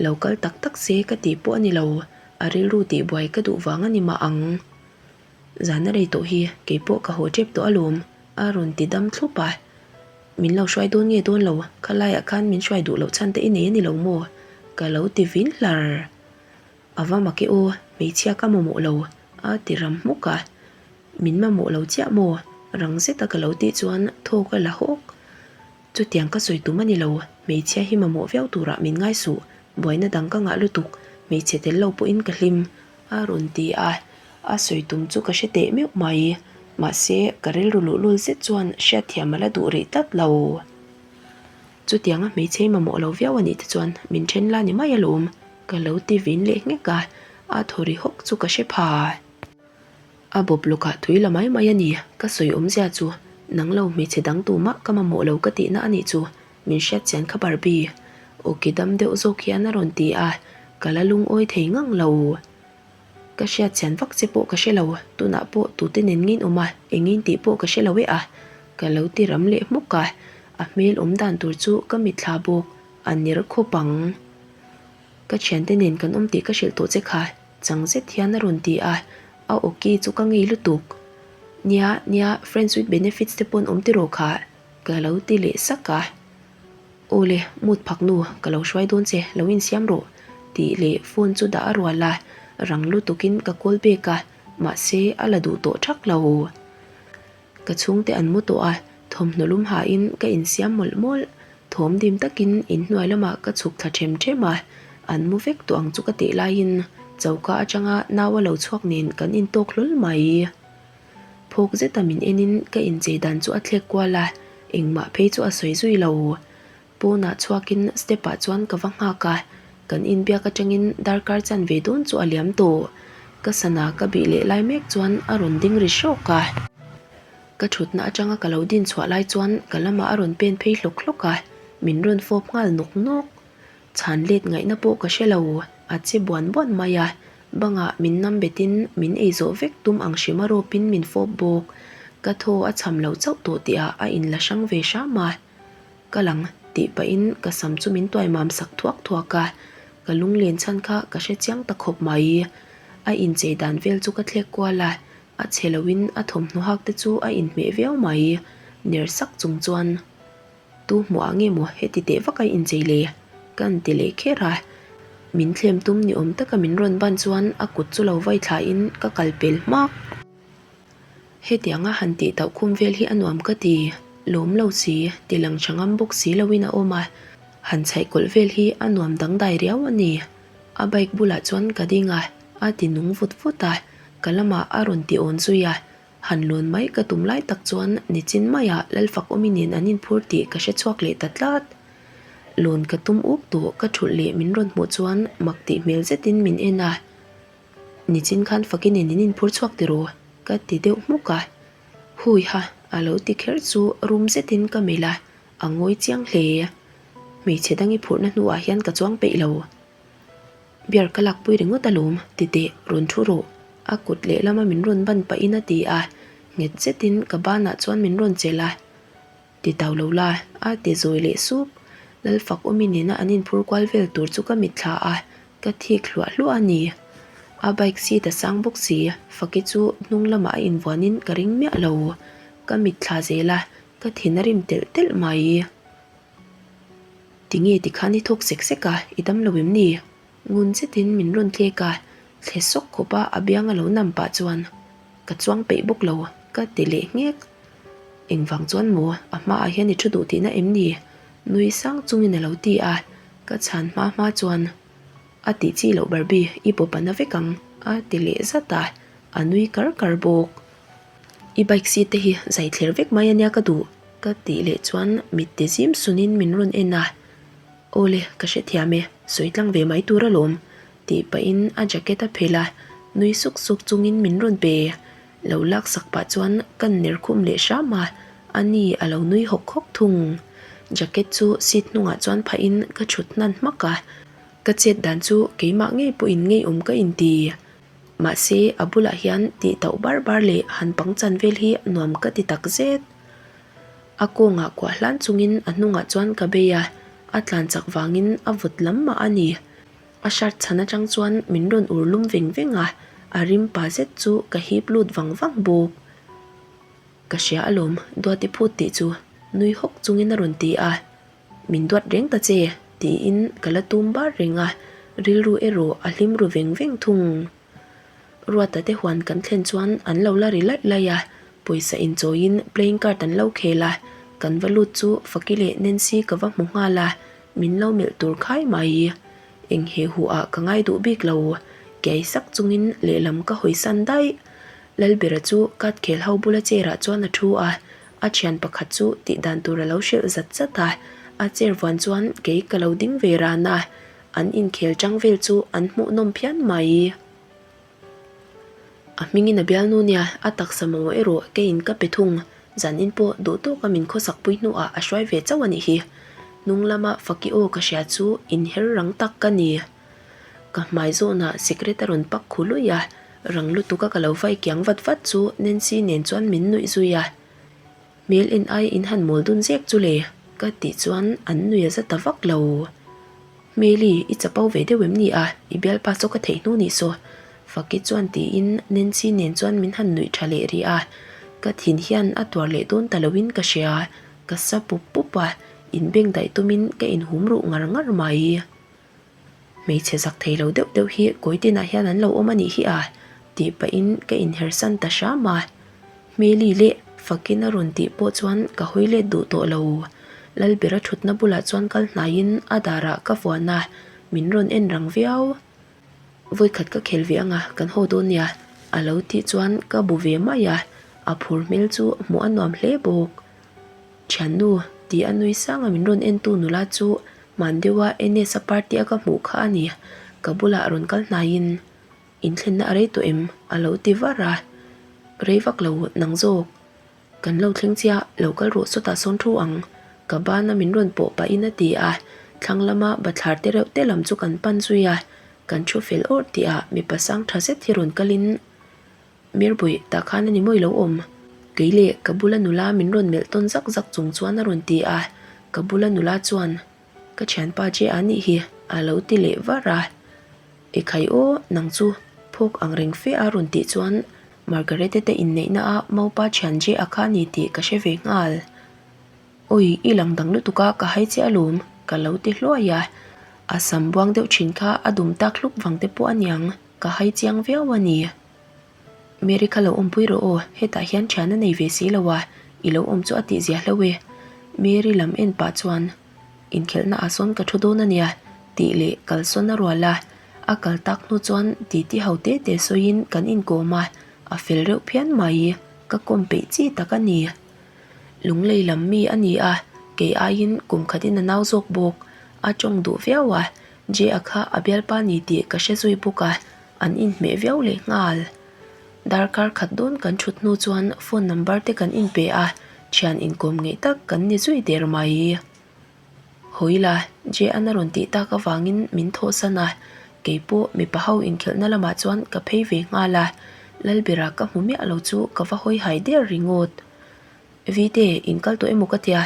Lo kal tak tak se ka tih pawh a ni lo, a rilru tihbuai ka duh vang a ni mah ang. Zan a rei tawh hi, kei pawh ka haw tep tawh alawm, a rawn ti dam thlup a. Min lo hruai dawn nge dawn lo, khalaiah khan min hruai duh loh chhan te i nei a ni lo maw? Ka lo ti vin hlar. A va mak e aw, hmeichhia ka mamawh lo, a ti ram hmuk a. Min mamawh lo chiah maw? Rang zeta ka lo tih chuan thaw ka la hawk. Chutiang ka sawi tum a ni lo, hmeichhia hi mamawh viau turah min ngai suh, buaina dang ka ngah lutuk, hmeichhe tel lo pawhin ka hlim, a rawn ti a, a sawi tum chu ka hre teh meuh mai, mahse ka rilru luhlul zet chuan hriatthiam a la duh rih tlat lo. Chutianga hmeichhe hi mamawh lo viau a nih te chuan min then la ni mai alawm, ka lo ti vin leh nghek a, a thaw ri hawk chu ka hre pha. A bawp lawkah tui la mai mai a ni, ka sawi awmzia chu nang lo hmeichhe dang tumah ka mamawh lo ka tihna a nih chu, min hriat chian kha Barbie. Awki dam deuh zawk hian a rawn ti a, ka la lungawi thei ngang lo. Ka hriat chian vak che pawh ka hre lo, tunah pawh tute nen ngin awm a, engin tih pawh ka hre lo e a, ka lo ti ram leh hmuk a, a hmel awm dan tur chu ka mitthla bawk, a ner khawp ang. Ka thiante nen kan awm tih ka hrilh tawh che kha, chang zet hian a rawn ti a, a awki chu ka ngei lutuk. Nia, nia, friends with benefits te pawn awm tiraw kha, ka lo ti leh sak a. Aw le, mut phak nu, ka lo hruai dawn che, lo insiam rawh, tih leh phone chu dah a rual a, rang lutukin ka call back a, mahse a la duh tawh thak lo. Ka chhungte an mu tawh a, thawmhnaw lum hain ka insiam mawlh mawlh. Thawm dim takin inhnuai lamah ka chhuk thla ṭhem ṭhem a, an mu vek tawh ang chu ka tih laiin choka aṭanga nau a lo chhuak nen kan intawk hlawl mai. Phawk zeta min enin ka inchei dan chu a thlek kual a, engmah phei chu a sawi zui lo. Pawnah chhuakin step ah chuan ka va nghak a, kan inbiak atangin darkar chan ve dawn chu a liam tawh. Ka sana ka bih leh lai mek chuan a rawn ding ri hrawk a. Ka thutna atanga ka lo din chhuah lai chuan ka lamah a rawn pen phei hlawk hlawk a, min rawn fawp nghal nawk nawk. Chhan let ngaihna pawh ka hre lo, a che buan buan mai a, bangah min nam betin min ei zawh vek tum ang hrima rawpin min fawp bawk. Ka thaw a cham lo chauh tawh tihah a inla hrang ve hram a. Ka lang tih pahin ka sam chu min tuai mam sak thuak thuak a, ka lunglen chhan kha ka hre chiang ta khawp mai. A inchei dan vel chu ka thlek kual a, a chhe loin a thawmhnaw hak te chu a inhmeh viau mai. Ner sak chung chuan, Tu hmuh ah nge maw heti teh vak a inchei le? Ka han ti leh kher a, min thlem tum ni awm taka min rawn ban chuan a kut chu lo vai thlain ka kal pel hmak. Hetianga han tih tauh khum vel hi a nuam ka ti, lawm lo si, ti lang tha ngam bawk si loin a awm a, han chhaih kawlh vel hi a nuam dangdai riau a ni. A bike bulah chuan ka ding a, a ti nung vut vut a, ka lamah a rawn ti awn zui a, han lawn mai ka tum lai tak chuan nichin maiah Lalfakawmi nen an inphur tih ka hre chhuak leh ta tlat. Lawn ka tum uk tawh ka thulh leh min rawn hmuh chuan mak tih hmel zetin min en a. Nichin khan fakin in in inphur chhuak tiraw? Ka ti deuh hmuk a. Hui ha, a lo ti kher chu rum zetin ka melh a, a ngawi chiang hle. Hmeichhe dang i phurhna hnuah hian ka chuang peih lo. Beer ka lakpui ringawt alawm, ti teh, rawn thu rawh. A kut lehlama min rawn ban pahin a ti a, nghet zetin ka banah chuan min rawn chelh a. Ti tau lo la, a ti zawi leh sup. Lalfak awmi nena an inphur kual vel tur chu ka mitthla a, ka thik hluah hluah a ni. A bike seat a sang bawk si, Faki chu hnung lamah a invuanin ka ring miah lo. Ka mitthla zel a, ka thin a rim telh telh mai. Tinge tikhan i thawk sek sek a, i dam lo em ni? Ngun zetin min rawn tlek a, thle sawk khawp a a biang a lo nam pah chuan ka chuang peih bawk lo, ka ti leh nghek. Engvang chuan maw a hmaah hian i thu duh tihna em ni? Nui sang chungin a lo ti a, ka chhan hma hma chuan a tih chi loh Barbie i pawp a na vek ang a ti leh zat a, a nui kar kar bawk. I bike seat te hi zai thler vek mai ania ka duh ka tih leh chuan mit ti zim sunin min rawn en a, Awle ka hrethiam e, sawi tlang ve mai tur alawm tih pahin a jacket a phelh a, nui suk suk chungin min rawn pe. Lo lak sak pah chuan ka ner khum leh hram a, a ni a lo nui hawk hawk thung. Jacket chu seat hnungah chuan phahin ka thut hnan hmak a, ka chet dan chu keimah ngei pawhin ngeiawm ka inti. Mahse a bulah hian tih tauh bar bar leh han pangchan vel hi nuam ka ti tak zet. A kawngah kuah hlan chungin a hnungah chuan ka bei a, a tlan chak vangin a vawt lam mah a ni. A shirt chhan atang chuan min rawn ur lum veng veng a, a rim pa zet chu ka hip lut vang vang bawk. Ka hria alawm, Duati phut tih chu nui hawk chungin a rawn ti a. Min duat reng ta che, tiin ka la tum bar reng a, rilru erawh a hlim ru veng veng thung. Ruata te huan kan thlen chuan an lo la ri laih laih a, pawisa inchawiin playing card an lo khel a, kan va lut chu Faki leh Nancy ka va hmu nghal a, min lo melh tur khai mai. Eng he hu ah ka ngai duh bik lo, kiai sak chungin lehlam ka hawi san daih. Lalbera chu card khel ho bula chair ah chuan a thu a, a thian pakhat chu tih dan tur a lo hrilh zat zat a, a chair vuan chuan kei ka lo ding ve ran a, An inkhel chang vel chu an hmuhnawm phian mai. A hmingin a bialnu nia, a taksa mamawh erawh keiin ka pe thung. Zanin pawh duh tawka min khawsak pui hnuah a hruai ve chauh a nih hi. Hnung lama Faki aw ka hria chu inher rang tak ka ni. Ka hmai zawnah sikret a rawn pak khu luih a, rang lutuka ka lo vai kiang vat vat chu Nancy nen chuan min nuih zui a. Hmel en ai in han mawl dun zek chu le, ka tih chuan an nui a za ta vak lo. Hmeli, i chapo ve deuh em ni a, i bialpa saw ka theih hnu nih saw. Faki chuan tiin Nancy nen chuan min han nuih tha leh rih a, ka thin hian a tuar leh dawn ta loin ka hria, ka sa pup pup a, inbeng daih tumin ka inhum ruh ngar ngar mai. Hmeichhe zak thei lo deuh deuh hi kawi tinah hian an lo awm a nih hi a, tih pahin ka inher san ta hram a. Hmeli leh Fakin a rawn tih pawh chuan ka hawi let duh tawh lo. Lalbera thutna bulah chuan kal hnaiin a darah ka vuan a, min rawn en rang viau. Vawikhat ka khel ve anga kan haw dawn nia, a lo tih chuan ka bu ve mai a, a phur hmel chu hmuh a nuam hle bawk. Thiannu, tih a nui sanga min rawn entu nula chu hman deuha NS-a party a ka hmuh kha a ni. Ka bulah rawn kal hnaiin, Inthlenna a rei tawh em? a lo ti var a. Rei vak lo, nang zawk. Kan lo thleng chiah, lo kal rawh sawtah sawn thu ang. Ka bana min rawn pawh pahin a ti a, thlang lama bathlar te reuh te lam chu kan pan zui a. Kan thu fel awrh tihah mipa sang tha zet hi rawn kalin, Mirbuih, tah khan a ni mawi lo awm. Kei leh ka bula nula min rawn melh tawn zak zak chung chuan a rawn ti a, ka bula nula chuan, Ka thianpa che a nih hi, a lo ti leh var a. Ekhai aw, nang chu phawk ang reng fe a rawn tih chuan Margarete te inneihna a maupa thian che a kha ni tih ka hre ve nghal. Awi, i lang dang lutuk a, ka hai che alawm, ka lo ti hluai a. A sam buang deuh thin kha a dum tak hlup vang te pawh a niang. Ka hai chiang viau a ni. Mary kha lo awmpui rawh aw, hetah hian thian a nei ve si lo a, i lo awm chu a tih zia hlo e. Mary lam en pah chuan, Inkhelhna ah sawn ka thu dawn a nia, tih leh kalsawn a rual a. A kal tak hnu chuan titi ho te te sawiin kan inkawm a, a fel reuh phian mai. Ka kawm peih chi tak a ni. Lunglei lam mi a ni a, kei aiin kum khatin a nau zawk bawk. A tawng duh viau a, J-a kha a bialpa ni tih ka hre zui bawk a, an inhmeh viau leh nghal. Darkar khat dawn kan thut hnu chuan phone number te kan inpe a, thian inkawm ngeih tak kan ni zui der mai. Hawila, J-a'n a rawn tih tak avangin min thawhsan a, keipawh mipa ho inkhelhna lamah chuan ka phei ve nghal a, Lalbera ka hmu miah lo chu ka va hawi hai der ringawt. Vite, inkal tawh emaw ka tia?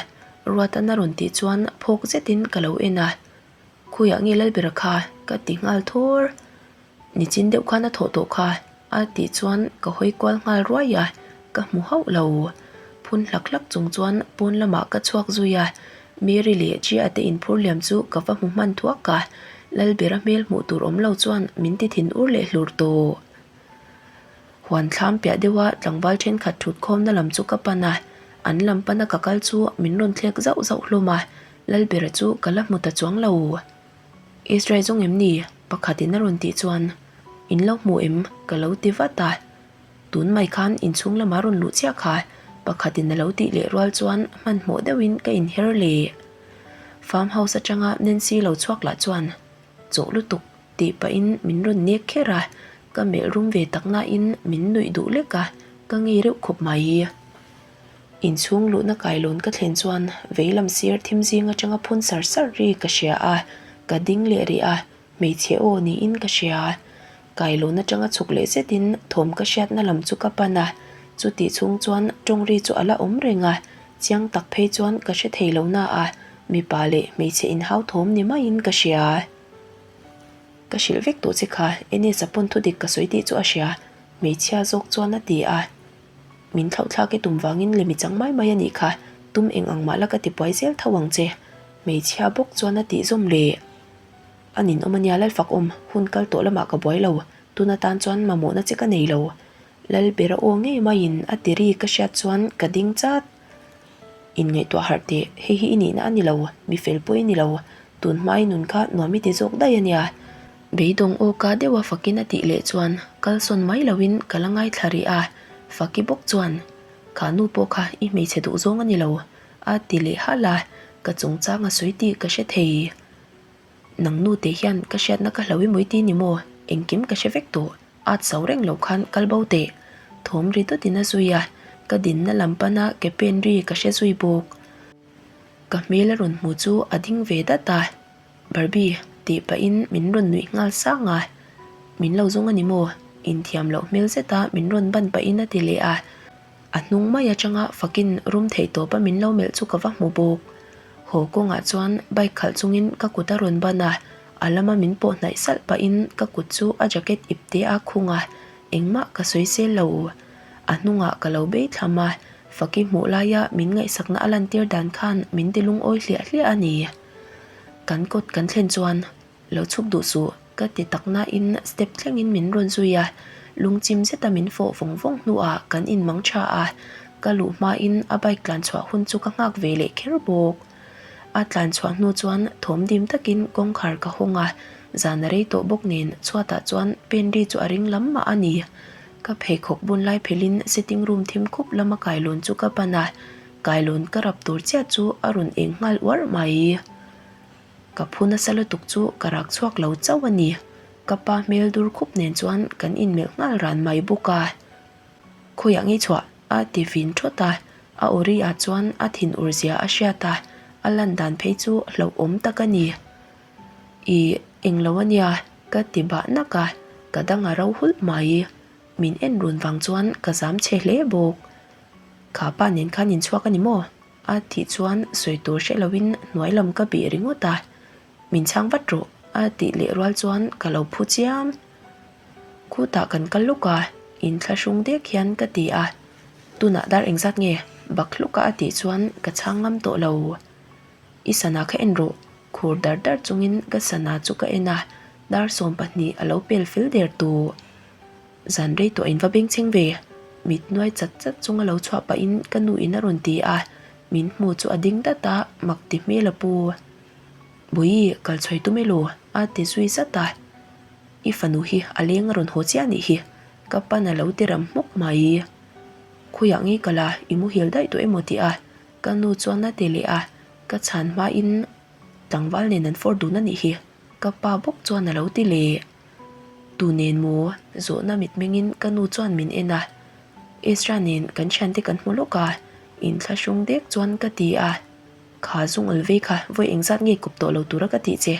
Ruata'n a rawn tih chuan phawk zetin ka lo en a. Khawiah nge Lalbera kha? ka ti nghal thawr. Nichin deuh khan a thawh tawh kha a tih chuan ka hawi kual nghal ruai a, ka hmu hauh lo. Phun hlak hlak chung chuan pawn lamah ka chhuak zui a, Mary leh Gia te inphur liam chu ka va hmu hman thuak a, Lalbera hmel hmuh tur awm lo chuan min ti thin ur leh hlur tawh. Huan thlam piah deuha tlangval thenkhat thut khawmna lam chu ka pan a, an lam pana ka kal chu min rawn thlek zauh zauh hlawm a, Lalbera chu ka la hmu ta chuang lo. Israel zawng em ni? Pakhatin a rawn tih chuan, In lo hmu em? ka lo ti vat a. Tun mai khan inchhung lama rawn luh chiah kha pakhatin a lo tih leh rual chuan hmanhmawh deuhin ka inher leh. Farm house atanga Nancy lo chhuak lah chuan, Chawh lutuk tih pahin min rawn nek kher a, ka melh rum ve tak nain min nuih duh lek a, ka ngei reuh khawp mai. Inchhung luhna kailawn ka thlen chuan veilam sir thim zing atanga phun sar sar ri ka hria a, ka ding leh rih a, hmeichhe aw niin ka hria. Kailawn atanga chhuk leh zetin thawm ka hriatna lam chu ka pan a, chutih chhung chuan tawng ri chu a la awm reng a. Chiang tak phei chuan ka hre thei lo na a, mipa leh hmeichhe inhau thawm ni maiin ka hria. Ka hrilh vek tawh che kha, Enes-a pawn thudik ka sawi tih chu a hria, hmeichhia zawk chuan a ti a. Min thlauhthlak i tum vangin lemi chang mai mai a nih kha, tum eng ang mah la ka ti buai zel tho ang che, hmeichhia bawk chuan a tih zawm leh. A ninawm a nia Lalfakawm, hun kal tawh lamah ka buai lo, tun atan chuan mamawhna che ka nei lo. Lalbera aw ngei maiin a ti ri ka hriat chuan ka ding chat. Inngaihtuah harh teh, hei hi i nihna a ni lo, mi fel pawh i ni lo, tun hma i nun kha nuam i ti zawk daih a nia. Beidawng aw ka deuha fakin a tih leh chuan kalsawn mai loin ka la ngaithla rih a, Faki bawk chuan, Kha nu pawh kha i hmeichhe duh zawng a ni lo, a ti leh halh a, ka chungchang a sawi tih ka hre thei. Nang nu te hian ka hriatna ka hlo i mawi ti ni maw? Engkim ka hre vek tawh. At zo reng lo khan kal bo teh. Thawm ri dawtin a zui a, ka dinna lam pana ke pen ri ka hre zui bawk. Ka hmel a rawn hmu chu a ding ve dat a, Barbie tih pahin min rawn nuih nghal sang a. Min lo zawng a ni maw? Inthiam loh hmel zeta min rawn ban pahin a ti leh a. A hnung mai atanga fakin rum theih tawpa min lo melh chu ka va hmu bawk. Haw kawngah chuan bike khalh chungin ka kut a rawn ban a, a lama min pawh hnaih salh pahin ka kut chu a jacket ip te a khung a, engmah ka sawi sel lo. A hnungah ka lo bei thlam a, Faki hmuh laia min ngaihsakna a lantir dan khan min ti lungawi hliah hliah a ni. Kan kawt kan thlen chuan Lo chhuk duh suh, ka ti tak nain step thlengin min rawn zui a, lungchim zeta min fawh vawng vawng hnuah kan inmang tha a, ka luh hmain a bike tlan chhuah hun chu ka nghak ve leh kher bawk. A tlan chhuah hnu chuan thawm dim takin kawngkhar ka hawng a, zan a rei tawh bawk nen chhuatah chuan pen ri chu a ring lam mah a ni. Ka pheikhawk bun lai phelhin sitting room thim khup lama kailawn chu ka pan a, kailawn ka rap tur chiah chu a rawn eng nghal uarh mai. Ka phu nasa lutuk chu ka rak chhuak lo chauh a ni. Ka pa hmel dur khup nen chuan kan inmelh nghal ran mai bawk a. Khawiah ngei chhuah a ti vin thawt a, a aw ri ah chuan a thin ur zia a hriat a, a lan dan phei chu hlauhawm tak a ni. Ih, englo a nia, ka ti bah nak a, ka dang a ro hulh mai. Min en run vang chuan ka zam chhe hle bawk. Kha pa nen khan inchhuak a ni maw? A tih chuan sawi tur hre loin hnuai lam ka bih ringawt a, Min chhang vat rawh a tih leh rual chuan ka lo phu chiam. Khutah kan kal lawk a, inthlahrung dek hian ka ti a, Tunah dar engzat nge? Bak hluka a tih chuan ka chhang ngam tawh lo. I sana kha en rawh, khur dar dar chungin ka sana chu ka en a, dar 12 a lo pel fel der tawh. Zan rei tawh in va beng chheng ve, mit nuai chat chat chunga lo chhuah pahin ka nu in a rawn ti a, min hmu chu a ding dat a, mak ti hmel a pu. Bawihi, kal chhuai tum elaw? a ti zui zat a, I fanu hi a leng a rawn haw chiah anih hi, ka pan a lo ti ram hmawk mai. Khawiah ngei kal a, i muhil daih tawh emaw ti a, ka nu chuan a ti leh a, ka chhan hmain tlangval nen an fawr dun anih hi, ka pa bawk chuan a lo ti leh. Tu nen maw? Zawhna mitmengin ka nu chuan min en a. Ezra nen kan thiante kan hmu lawk a, inthlahrung dek chuan ka ti a. Kha zungawl vei kha vawi engzat nge kawp tawh lo tura ka tih che?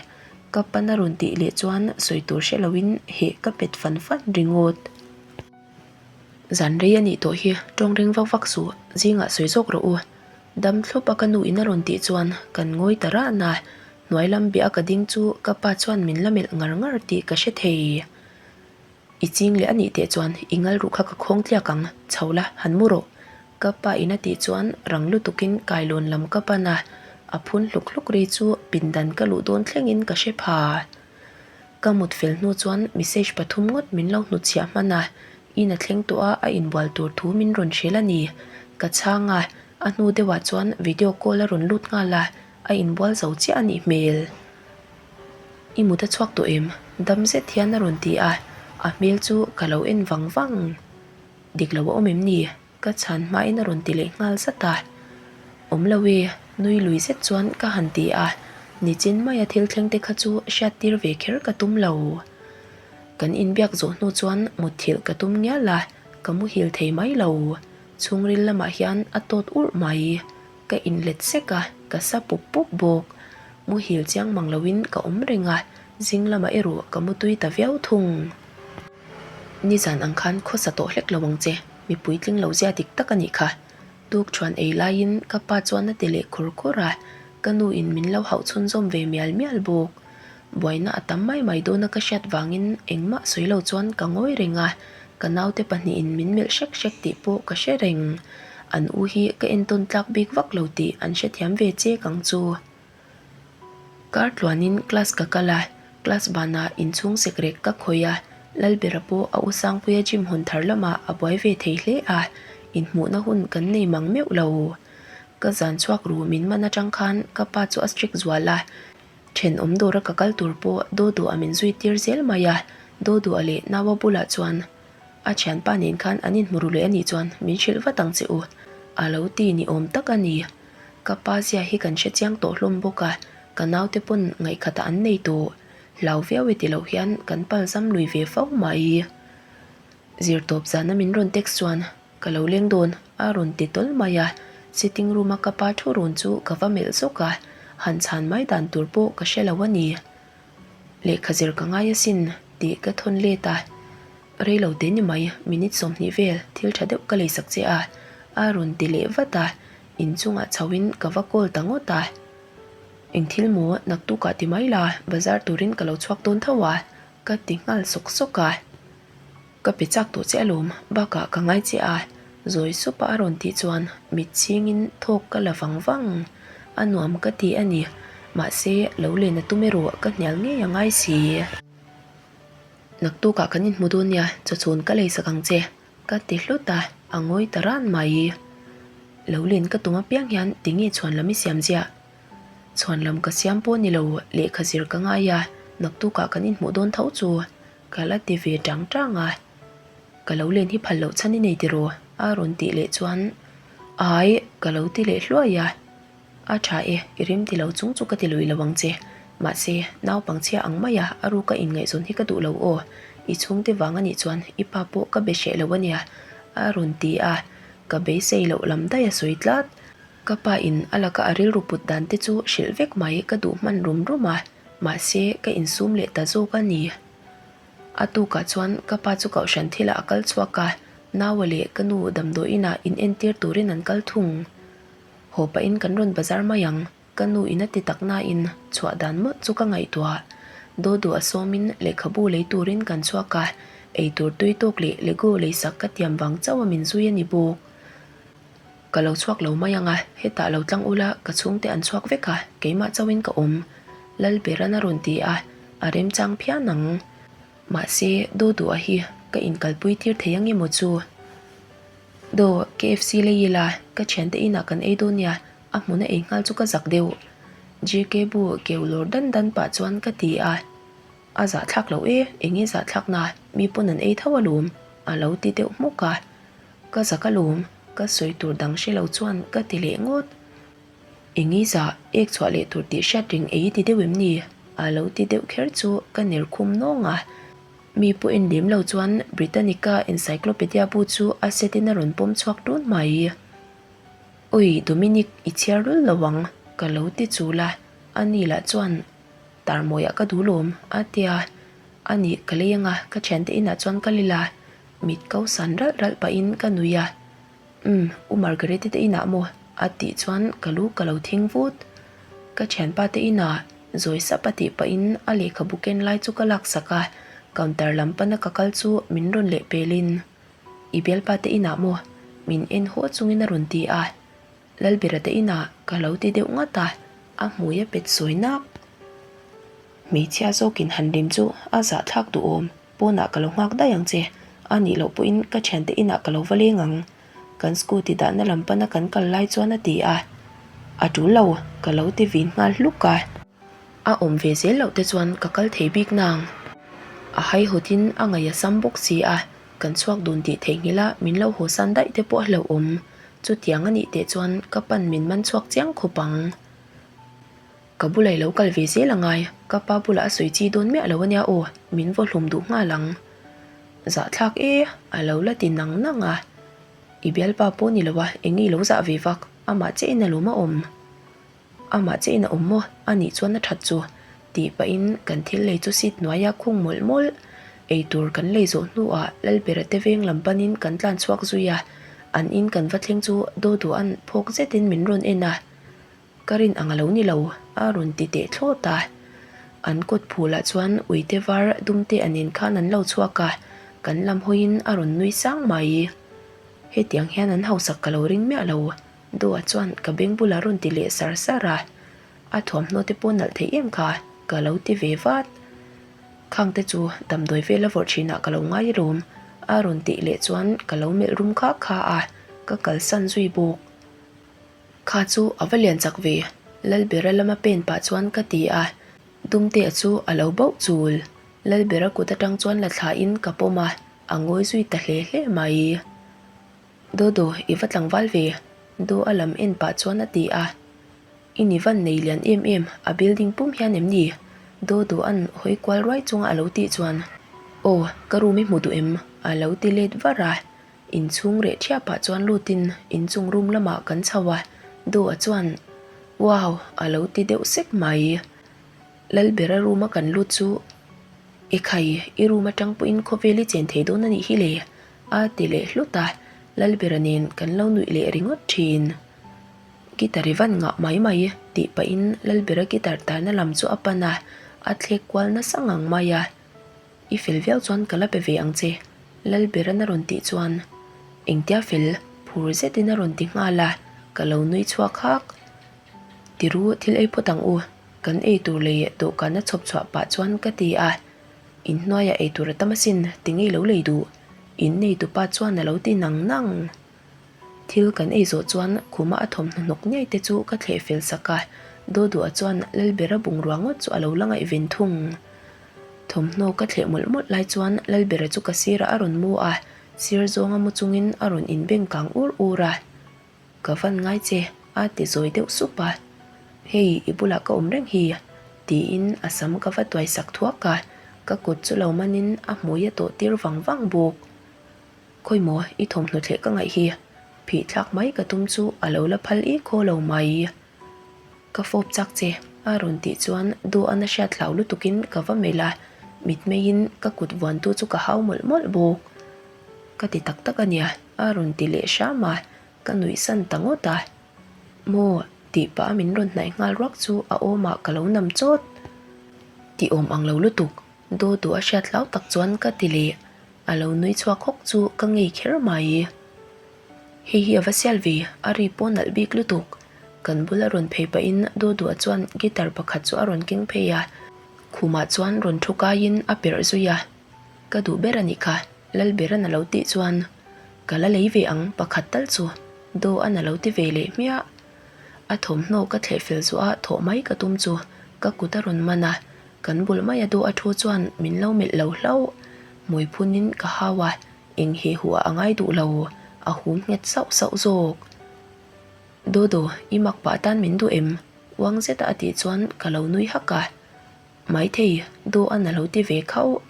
Ka pan a rawn tih leh chuan sawi tur hre loin heh ka pet fan fan ringawt. Zan rei a nih tawh hi tawng reng vak vak suh, zingah sawi zawk rawh u. Dam thlup a ka nu in a rawn tih chuan kan ngawi ta ran a. Hnuai lam biah a ka ding chu ka pa chuan min la melh ngar ngar tih ka hre thei. I ching leh a nih teh chuan i ngal ruh kha ka khawng tliak ang, chho la, han mu rawh. Ka pa in a tih chuan rang lutukin kailawn lam ka pan a, a phun hluk hluk ri chu pindan ka luh dawn thlengin ka hre pha. Ka mut fel hnu chuan message pathum ngawt min lo hnutchhiah hman a, in a thleng tawh a, a inbual tur thu min rawn hrilh a ni. Ka chhang a, a hnu deuhah chuan video call a rawn lut nghal a, A inbual zo chiah a nih hmel. I mut a chhuak tawh em? Dam zet hian a rawn ti a, a hmel chu ka lo en vang vang. Dik lo a awm em ni? Ka chhan hmain a rawn ti leh nghal zat a. Awm lo e, nui lui zet chuan ka han ti a, nichin maia thil thleng te kha chu hriat tir ve kher ka tum lo. Kan inbiak zawh hnu chuan mutthilh ka tum ngial a, ka muhil thei mai lo. Chhungril lamah hian a tawt urh mai. Ka inlet sek a, ka sa pup pup bawk. Muhil chiang mang loin ka awm reng a, zing lamah erawh ka mutui ta viau thung. Nizan ang khan khawsa tawh hlek lo ang che, mipui tling lo zia dik tak a nih kha. Tukṭhuan ei laiin ka pa chuan a ti leh khur khur a, ka nu in min lo hauh chhunzawm ve mial mial bawk. Buaina a tam mai mai dawna ka hriat vangin engmah sawi lo chuan ka ngawi reng a, ka naute pahnihin min melh hrek hrek tih pawh ka hre reng. An u hi ka entawn tlak bik vak lo tih an hrethiam ve chek ang chu. Kar tluanin class ka kal a, class banah inchhung sekrek ka khawih a, Lalbera pawh a u Sangpuia gym hawn thar lamah a buai ve thei hle a, inhmuhna hun kan nei mang meuh lo. Ka zan chhuak ru min man atang khan ka pa chu a strict zual a, thenawm dawra ka kal tur pawh Dawduah min zui tir zel mai a, Dawduah leh Naua bulah chuan a thianpa nen khan an inhmu ru leh anih chuan min hrilh vat ang che u, a lo ti ni awm tak a ni. Ka pa zia hi kan hre chiang tawh hlawm bawk a, ka naute pawn ngaihkhatah an nei tawh. Hlau viau e ti loh hian kan palzam lui ve fo mai. Zirtawp zana min rawn text chuan ka lo leng dawn a rawn ti tawl mai a, sitting room a ka pa thu rawn chu ka va melh zawk a, han chhan mai dan tur pawh ka hre lo a ni. Lehkha zir ka ngai asin tih ka thawn let a, rei lo te ni mai minute 20 vel thil tha deuh ka leisak che a, a rawn ti leh vat a, inchungah chho in ka va call ta ngawt a. Eng thil maw naktukah ti mai la, bazar turin ka lo chhuak dawn tho a, ka ti nghal sawk sawk a. Ka pe chak tawh che alawm, bakah ka ngai che a, zawi sup a a rawn tih chuan mit chhingin thawk ka la vang vang. A nuam ka ti a ni, mahse lo len a tum erawh ka hnial ngei a ngai si. Naktukah kan inhmu dawn nia, chawchhun ka leisak ang che, ka ti hlut a, a ngawi ta ran mai. Lo len ka tum apiang hian tinge chhuan lam i siam ziah? Chhuan lam ka siam pawh ni lo, lehkha zir ka ngai a, naktukah kan inhmuh dawn tho chu. Ka la ti ve tang tang a, Ka lo len hi phal loh chhan i nei tiraw? a rawn tih leh chuan Ai, ka lo ti leh hluai a, A tha e, i rim ti lo chung chu ka ti lui lo ang che. Mahse, naupang chhia ang maia a ruka inngaihzawn hi ka duh lo aw, i chhungte vang anih chuan i pa pawh ka be hreh lo ania, a rawn ti a, ka beisei loh lam daih a sawi tlat. Ka pa in a laka a rilru put dan te chu hrilh vek mai ka duh hman rum rum a. Mahse, ka insum leh ta zawk a ni. A tukah chuan ka pa chu kohhran thilah a kal chhuak a, Naua leh ka nu damdawiinah in entir turin an kal thung. Haw pahin kan rawn bazar mai ang, ka nu in a ti tak nain chhuah dan mawlh chu ka ngaihtuah. Dawduh a sawmin lehkhabu lei turin kan chhuak a, eitur tui tawk leh Lego leisak ka tiam vang chauh a min zui a ni bawk. Ka lo chhuak lo mai ang a, hetah lo tlang ula ka chhungte an chhuak vek a, keimah chauhin ka awm. Lalberan a rawn ti a, a remchang phian ang. Mahse, Doduah hi ka inkalpui tir thei ang emaw chu? Do, KFC lei ila, ka thiante inah kan ei dawn nia, a hmuna ei nghal chu ka zak deuh. JK bu keu lawr dan dan pah chuan ka ti a. A zahthlak loh e, eng nge zahthlakna, mi pawn an ei tho alawm, a lo ti deuh hmuk a. Ka zak alawm, ka sawi tur dang hre lo chuan ka ti leh ngawt. Eng i zah, ek chhuah leh tur tih hriat reng ei i ti deuh em ni? A lo ti deuh kher chu ka ner khum nawng a. Mi pawh en lem lo chuan Britannica Encyclopedia bu chu a set in a rawn pawm chhuak tun mai. Oi Dominic, i chhiar lul lo ang, ka lo ti chul a, ani lah chuan Tarmawiah ka duh lawm, a tia. A nih, ka lei anga ka thiante inah chuan ka lil a, mit ko san ralh ralh pahin ka nui a. Umm, U Margareti te inah maw? a tih chuan ka lu ka lo thing vut. Ka thianpa te inah zawi sap a tih pahin a lehkhabu ken lai chu ka laksak a, counter lam pana ka kal chu min rawn leh pelin, I bialpa te inah maw? min en haw chungin a rawn ti a. Lalbera te inah ka lo ti deuh ngat a, a hmui a pet sawi nak. Hmeichhia zawkin han rim chu a zahthlak duhawm, pawnah ka lo nghak daih ang che, a nih loh pawhin ka thiante inah ka lo va leng ang, kan scooty dahna lam pana kan kal lai chuan a ti a, a tul lo, ka lo ti vin nghal hluk a. A awm ve zel loh te chuan ka kal thei bik nang. A haihawtin a ngaih a sam bawk si a, kan chhuak dun tih theihnghilh a min lo haw san daih te pawh a hlauhawm. Chutiang a nih teh chuan ka pan min man chhuak chiang khawp ang. Ka bula i lo kal ve zel a ngai, ka pa bulah a sawi chi dawn miah lo ania aw, min vaw hlum duh nghal ang. Zahthlak e, a lo la ti nang nang a. I bialpa pawh ni lo a, eng nge i lo zah ve vak, amah che in alawm a awm. Amah che in a awm maw, a nih chuan a that chu, tih pahin kan thil lei chu seat hnuaia khung mawlh mawlh. Eitur kan lei zawh hnuah Lalbera te veng lam panin kan tlan chhuak zui a. An in kan va thleng chu Dodua'n phawk zetin min rawn en a, Ka rin ang a lo ni lo, a rawn ti teh thlawt a. An kawt phulah chuan uite var dumte a nen khan an lo chhuak a, kan lam hawiin a rawn nui sang mai. Hetiang hian an hausak ka lo ring miah lo, Doa chuan ka beng bulah rawn ti leh sar sar a. A thuamhnaw te pawh nalh thei em kha, ka lo ti ve vat. Khang te chu damdawi vel a vawrh thinah ka lo ngai alawm, a rawn tih leh chuan ka lo melh rum kha kha a, ka kalsan zui bawk. Kha chu a va lian chak ve, Lalbera lama pen pah chuan ka ti a, Dumtea chu a lo bauh chul. Lalbera kut atang chuan la thlain ka pawm a, a ngawi zui ta hle hle mai. Dodo, i va tlangval ve, Do a lam en pah chuan a ti a. I ni van nei lian em em, a building pum hian em ni? Dodo an hawi kual ruai chunga a lo tih chuan, Aw, ka room i hmu duh em? a lo ti let var a. Inchhung reh thiap ah chuan lutin inchung room lamah kan chho a, Doa chuan Wow! a lo ti deuh sek mai. Lalbera room a kan lut chu Ekhai, i room atang pawhin khawvel i chen thei dawn a nih hi le a ti leh hlut a, Lalbera nen kan lo nuih leh ringawt thin. Guitar i van ngah mai mai tih pahin Lalbera guitar tarna lam chu a pan a, a thlek kual nasa ngang mai a. I fel viau chuan ka la pe ve ang che, Lalberan a rawn tih chuan engtia fel phur zetin a rawn ti nghal a, ka lo nui chhuak hak. Tiru thil ei phawt ang u, kan ei tur lei dawhkan a chhawp chhuah pah chuan ka ti a, inhnuaiah ei tur a tam asin ti ngei lo lei duh, in neitupa chuan a lo ti nang nang. Thil kan ei zawh chuan khuma a thawmhnaw hnawk ngei te chu ka thleh fel sak a, Doduah chuan Lalbera bungrua ngawt chu a lo la ngaihven thung. Thawmhnaw ka thleh mawlh mawlh lai chuan Lalbera chu ka sirah a rawn mu a, sir zawnga mu chungin a rawn inbeng kang ur ur a. Ka van ngai che, a ti zawi deuh sup a. Hei, i bulah ka awm reng hi, tiin a sam ka va tuai sak thuak a, ka kut chu lo manin a hmui a tawh tir vang vang bawk. Khawi maw, i thawmhnaw thleh ka ngaih hi, phih thlak mai ka tum chu a lo la phal ik haw lo mai. Ka fawp chak che, a rawn tih chuan duh a hriat hlau lutukin ka va melh a, mitmeiin ka kut vuantu chu ka hau mawlh mawlh bawk. Ka ti tak tak a nia, a rawn ti leh hram a, ka nuih san ta ngawt a. Maw, tih pah a min rawn hnaih nghal ruak chu a awmah ka lo nam chawt. Ti awm ang lo lutuk, daw duh a hriat hlau tak chuan ka ti leh. A lo nui chhuak hawk chu ka ngei kher mai. Hei hi a va sial ve, a ri pawh nalh bik lutuk. Kan bula rawn phei pahin Doduah chuan guitar pakhat chu a rawn keng phei a, khumah chuan rawn thu kaiin a perh zui a. Ka duh ber a nih kha, Lalberan a lo tih chuan ka la lei ve ang pakhat tal chu, Doan a lo ti ve leh hmiah. A thawmhnaw ka thleh fel zuah a thawh mai ka tum chu ka kut a rawn man a, kan bul maia dawh a thu chuan min lo melh lo hlauh. Hmui phunin ka hau a, eng he huah a ngai duh lo, a hum nghet sauh sauh zawk. Dodo, i mak pah tan min duh em? Uang zeta a tih chuan ka lo nui hak a. Maithei, Doan a lo ti ve khauh.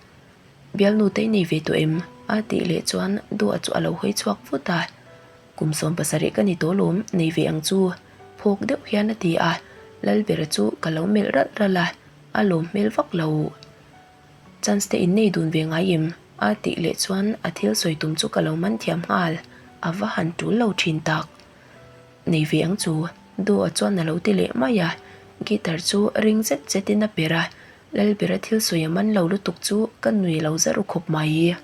Bialnu te i nei ve tawh em? A tih leh chuan Doa chu a lo hawi chhuak vut a. Kum 70 ka ni tawh lawm, nei ve ang chu, phawk deuh hian a ti a, Lalbera chu ka lo melh ralh ralh a, a lawm hmel vak lo. Chance te in nei dun ve ngai em? A tih leh chuan a thil sawi tum chu ka lo man thiam nghal, a va han tul lo thin tak. Nei ve ang chu, Doa chuan a lo ti leh mai a, guitar chu ring zet zetin a per a, Lalbera thil sawi a man lo lutuk chu ka nui lo za ru khawp mai.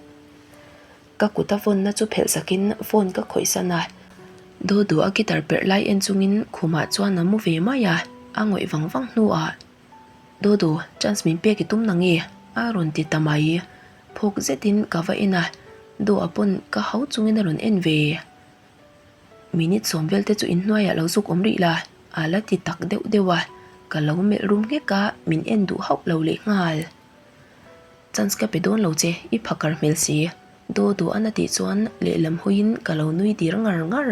Ka kut a vawnna chu phelh sakin phone ka khawih san a, Dodo a guitar perh lai en chungin khumah chuan a mu ve mai a, a ngawih vang vang hnuah, Dodo, chance min pek i tum na nge? a rawn ti ta mai. Phawk zetin ka va en a, Doa pawn ka hau chungin a rawn en ve. Minute sawm vel te chu inhnuaiah lo zuk awm rih la, a la ti tak deuh deuh a, ka lo melh rum nghek a, min en duh hauh lo lehnghal. Chance ka pe dawn lo che, i phakar hmel si. Daw duh an a tih chuan lehlam hawiin ka lo nui dir ngar ngar.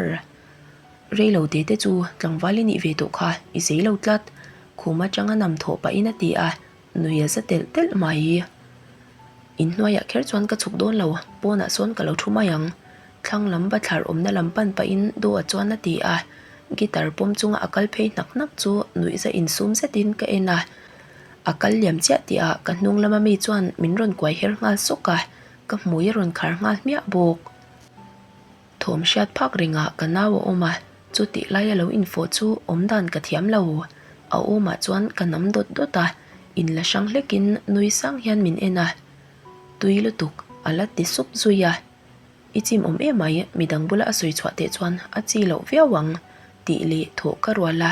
Rei lo te te chu tlangval i nih ve tawh kha, i zei lo tlat. Khum atanga nam thawh pahin a ti a, nui a za telh telh mai. Inhnuaiah kher chuan ka chhuk dawn lo, pawnah sawn ka lo thu mai ang. Thlang lam bathlar awmna lam pan pahin Doa chuan a ti a, guitar pawm chunga a kal phei hnak hnak chu nuihza insum zetin ka en a. A kal liam chiah tih ah ka hnung lama mi chuan min rawn kuai her nghal sawk a, ka hmui a rawn khar nghal hmiah bawk. Thawm hriat phak rengah ka nau a awm a, chutih laia lo infawh chu awm dan ka thiam lo. A awmah chuan ka nam dawt dawt a, inla hrang hlekin nui sang hian min en a. Tui lutuk, a la ti sup zui a. I chim awm em mai, midang bula a sawi chhuah teh chuan a chi loh viau ang, tih leh thawh ka rual a.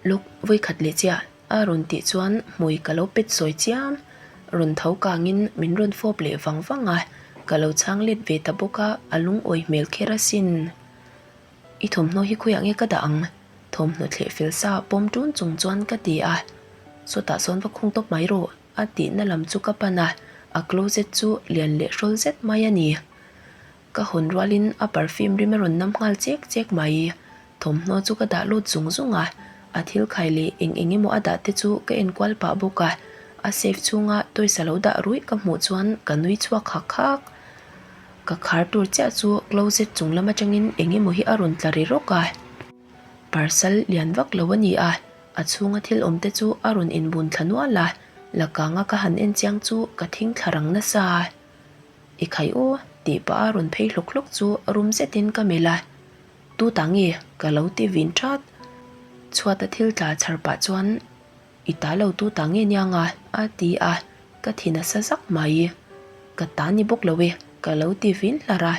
Lawk vawikhat leh chiah a rawn tih chuan hmui ka lo pet sawi chiam. Rawn tho kangin min rawn fawp leh vang vang a, ka lo chhang let ve ta bawk a, a lungawi hmel kher asin. I thawmhnaw hi khawiah nge ka dah ang? Thawmhnaw thleh fel sa pawm ṭun chung chuan ka ti a. Sawtah sawn va khung tawp mai rawh. A tihna lam chu ka pan a, a closet chu lian leh hrawl zet mai a ni. Ka hawn rualin a perfume rim a rawn nam nghal chek chek mai. Thawmhnaw chu ka dah lut zung zung a, a thil khai leh eng eng emaw a dah te chu ka en kual pah bawk a. A safe chhunga toys a lo dah ruih ka hmuh chuan ka nui chhuak hak hak. Ka khar tur chiah chu closet chung lam atangin eng emaw hi a rawn tla ri rawk a. Parcel lian vak lo a ni a, a chhunga thil awm te chu a rawn inbun thla nual a, la kanga ka han en chiang chu ka thing thla rang nasa. I khai aw tih pah a rawn phei hlawk hlawk chu rum zetin ka melh a, Tu ta nge? ka lo ti vin that. Chhuata thil tla chhar pah chuan I ta lo tu ta nge nia nga? a ti a, ka thi nasa zak mai. Ka ta ni bawk lo e ka lo ti vin hlar a.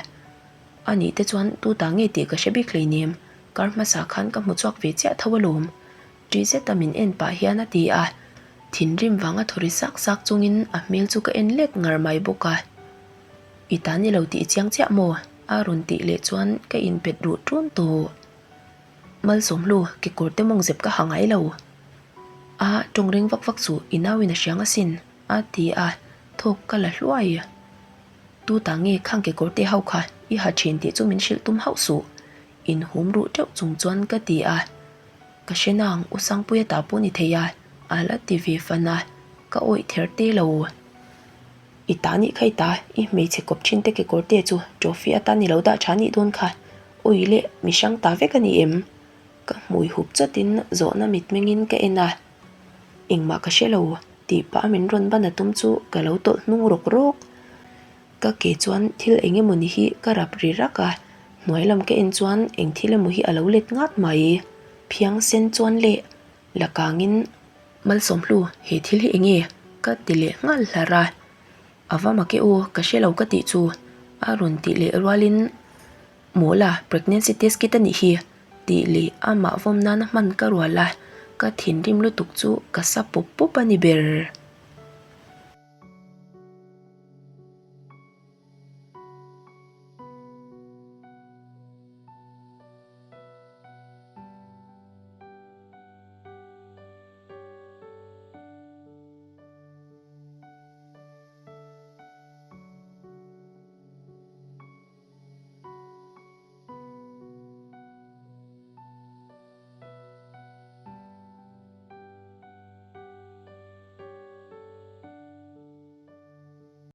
A nih te chuan tu ta nge tih ka hre bik hleinem, kar hmasa khan ka hmu chhuak ve chiah tho alawm. Ṭi zeta min en pah hian a ti a, thinrim vanga thaw ri sak sak chungin a hmel chu ka en let ngar mai bawk a. I ta ni lo tih i chiang chiah maw? a rawn tih leh chuan ka inpet ruh ṭun tawh. Malsawmhlu, kekawr te mawng zep ka ha ngai lo. A ṭawng ring vak vak chu i nauin a hriang asin, a ti a, thawk ka la hluai. Tu ta nge khang kekawr te ho kha i ha thin tih chu min hrilh tum hauh suh. Inhum ruh teuh chung chuan ka ti a. Ka hre nang U Sangpuia ta pawh ni thei a, a la ti ve fan a, ka awih ther te lo. I ta nih kha i ta, i hmeichhe kawp thin te kekawr te chu trophy atan i lo dah tha nih dawn kha. Ui leh mi hrang ta vek a ni em? Ka hmui hup chawtin zawhna mitmengin ka en a. Engmah ka hre lo tih pah a min rawn ban a tum chu ka lo tawlh hnung rawk rawk. Ka ke chuan thil eng emaw ni hi ka rap ri rak a, hnuai lam ka en chuan eng thil emaw hi a lo let ngat mai. Phiang sen chuan leh la kangin Malsawmhlu he thil hi eng nge? ka ti leh nghal hlar a. A va mak e aw ka hre lo ka tih chu a rawn tih leh rualin Mawla pregnancy test kit a nih hi tih leh amah vawm nana hman ka rual a, ka thinrim lutuk chu ka sa pawp pawp a ni ber.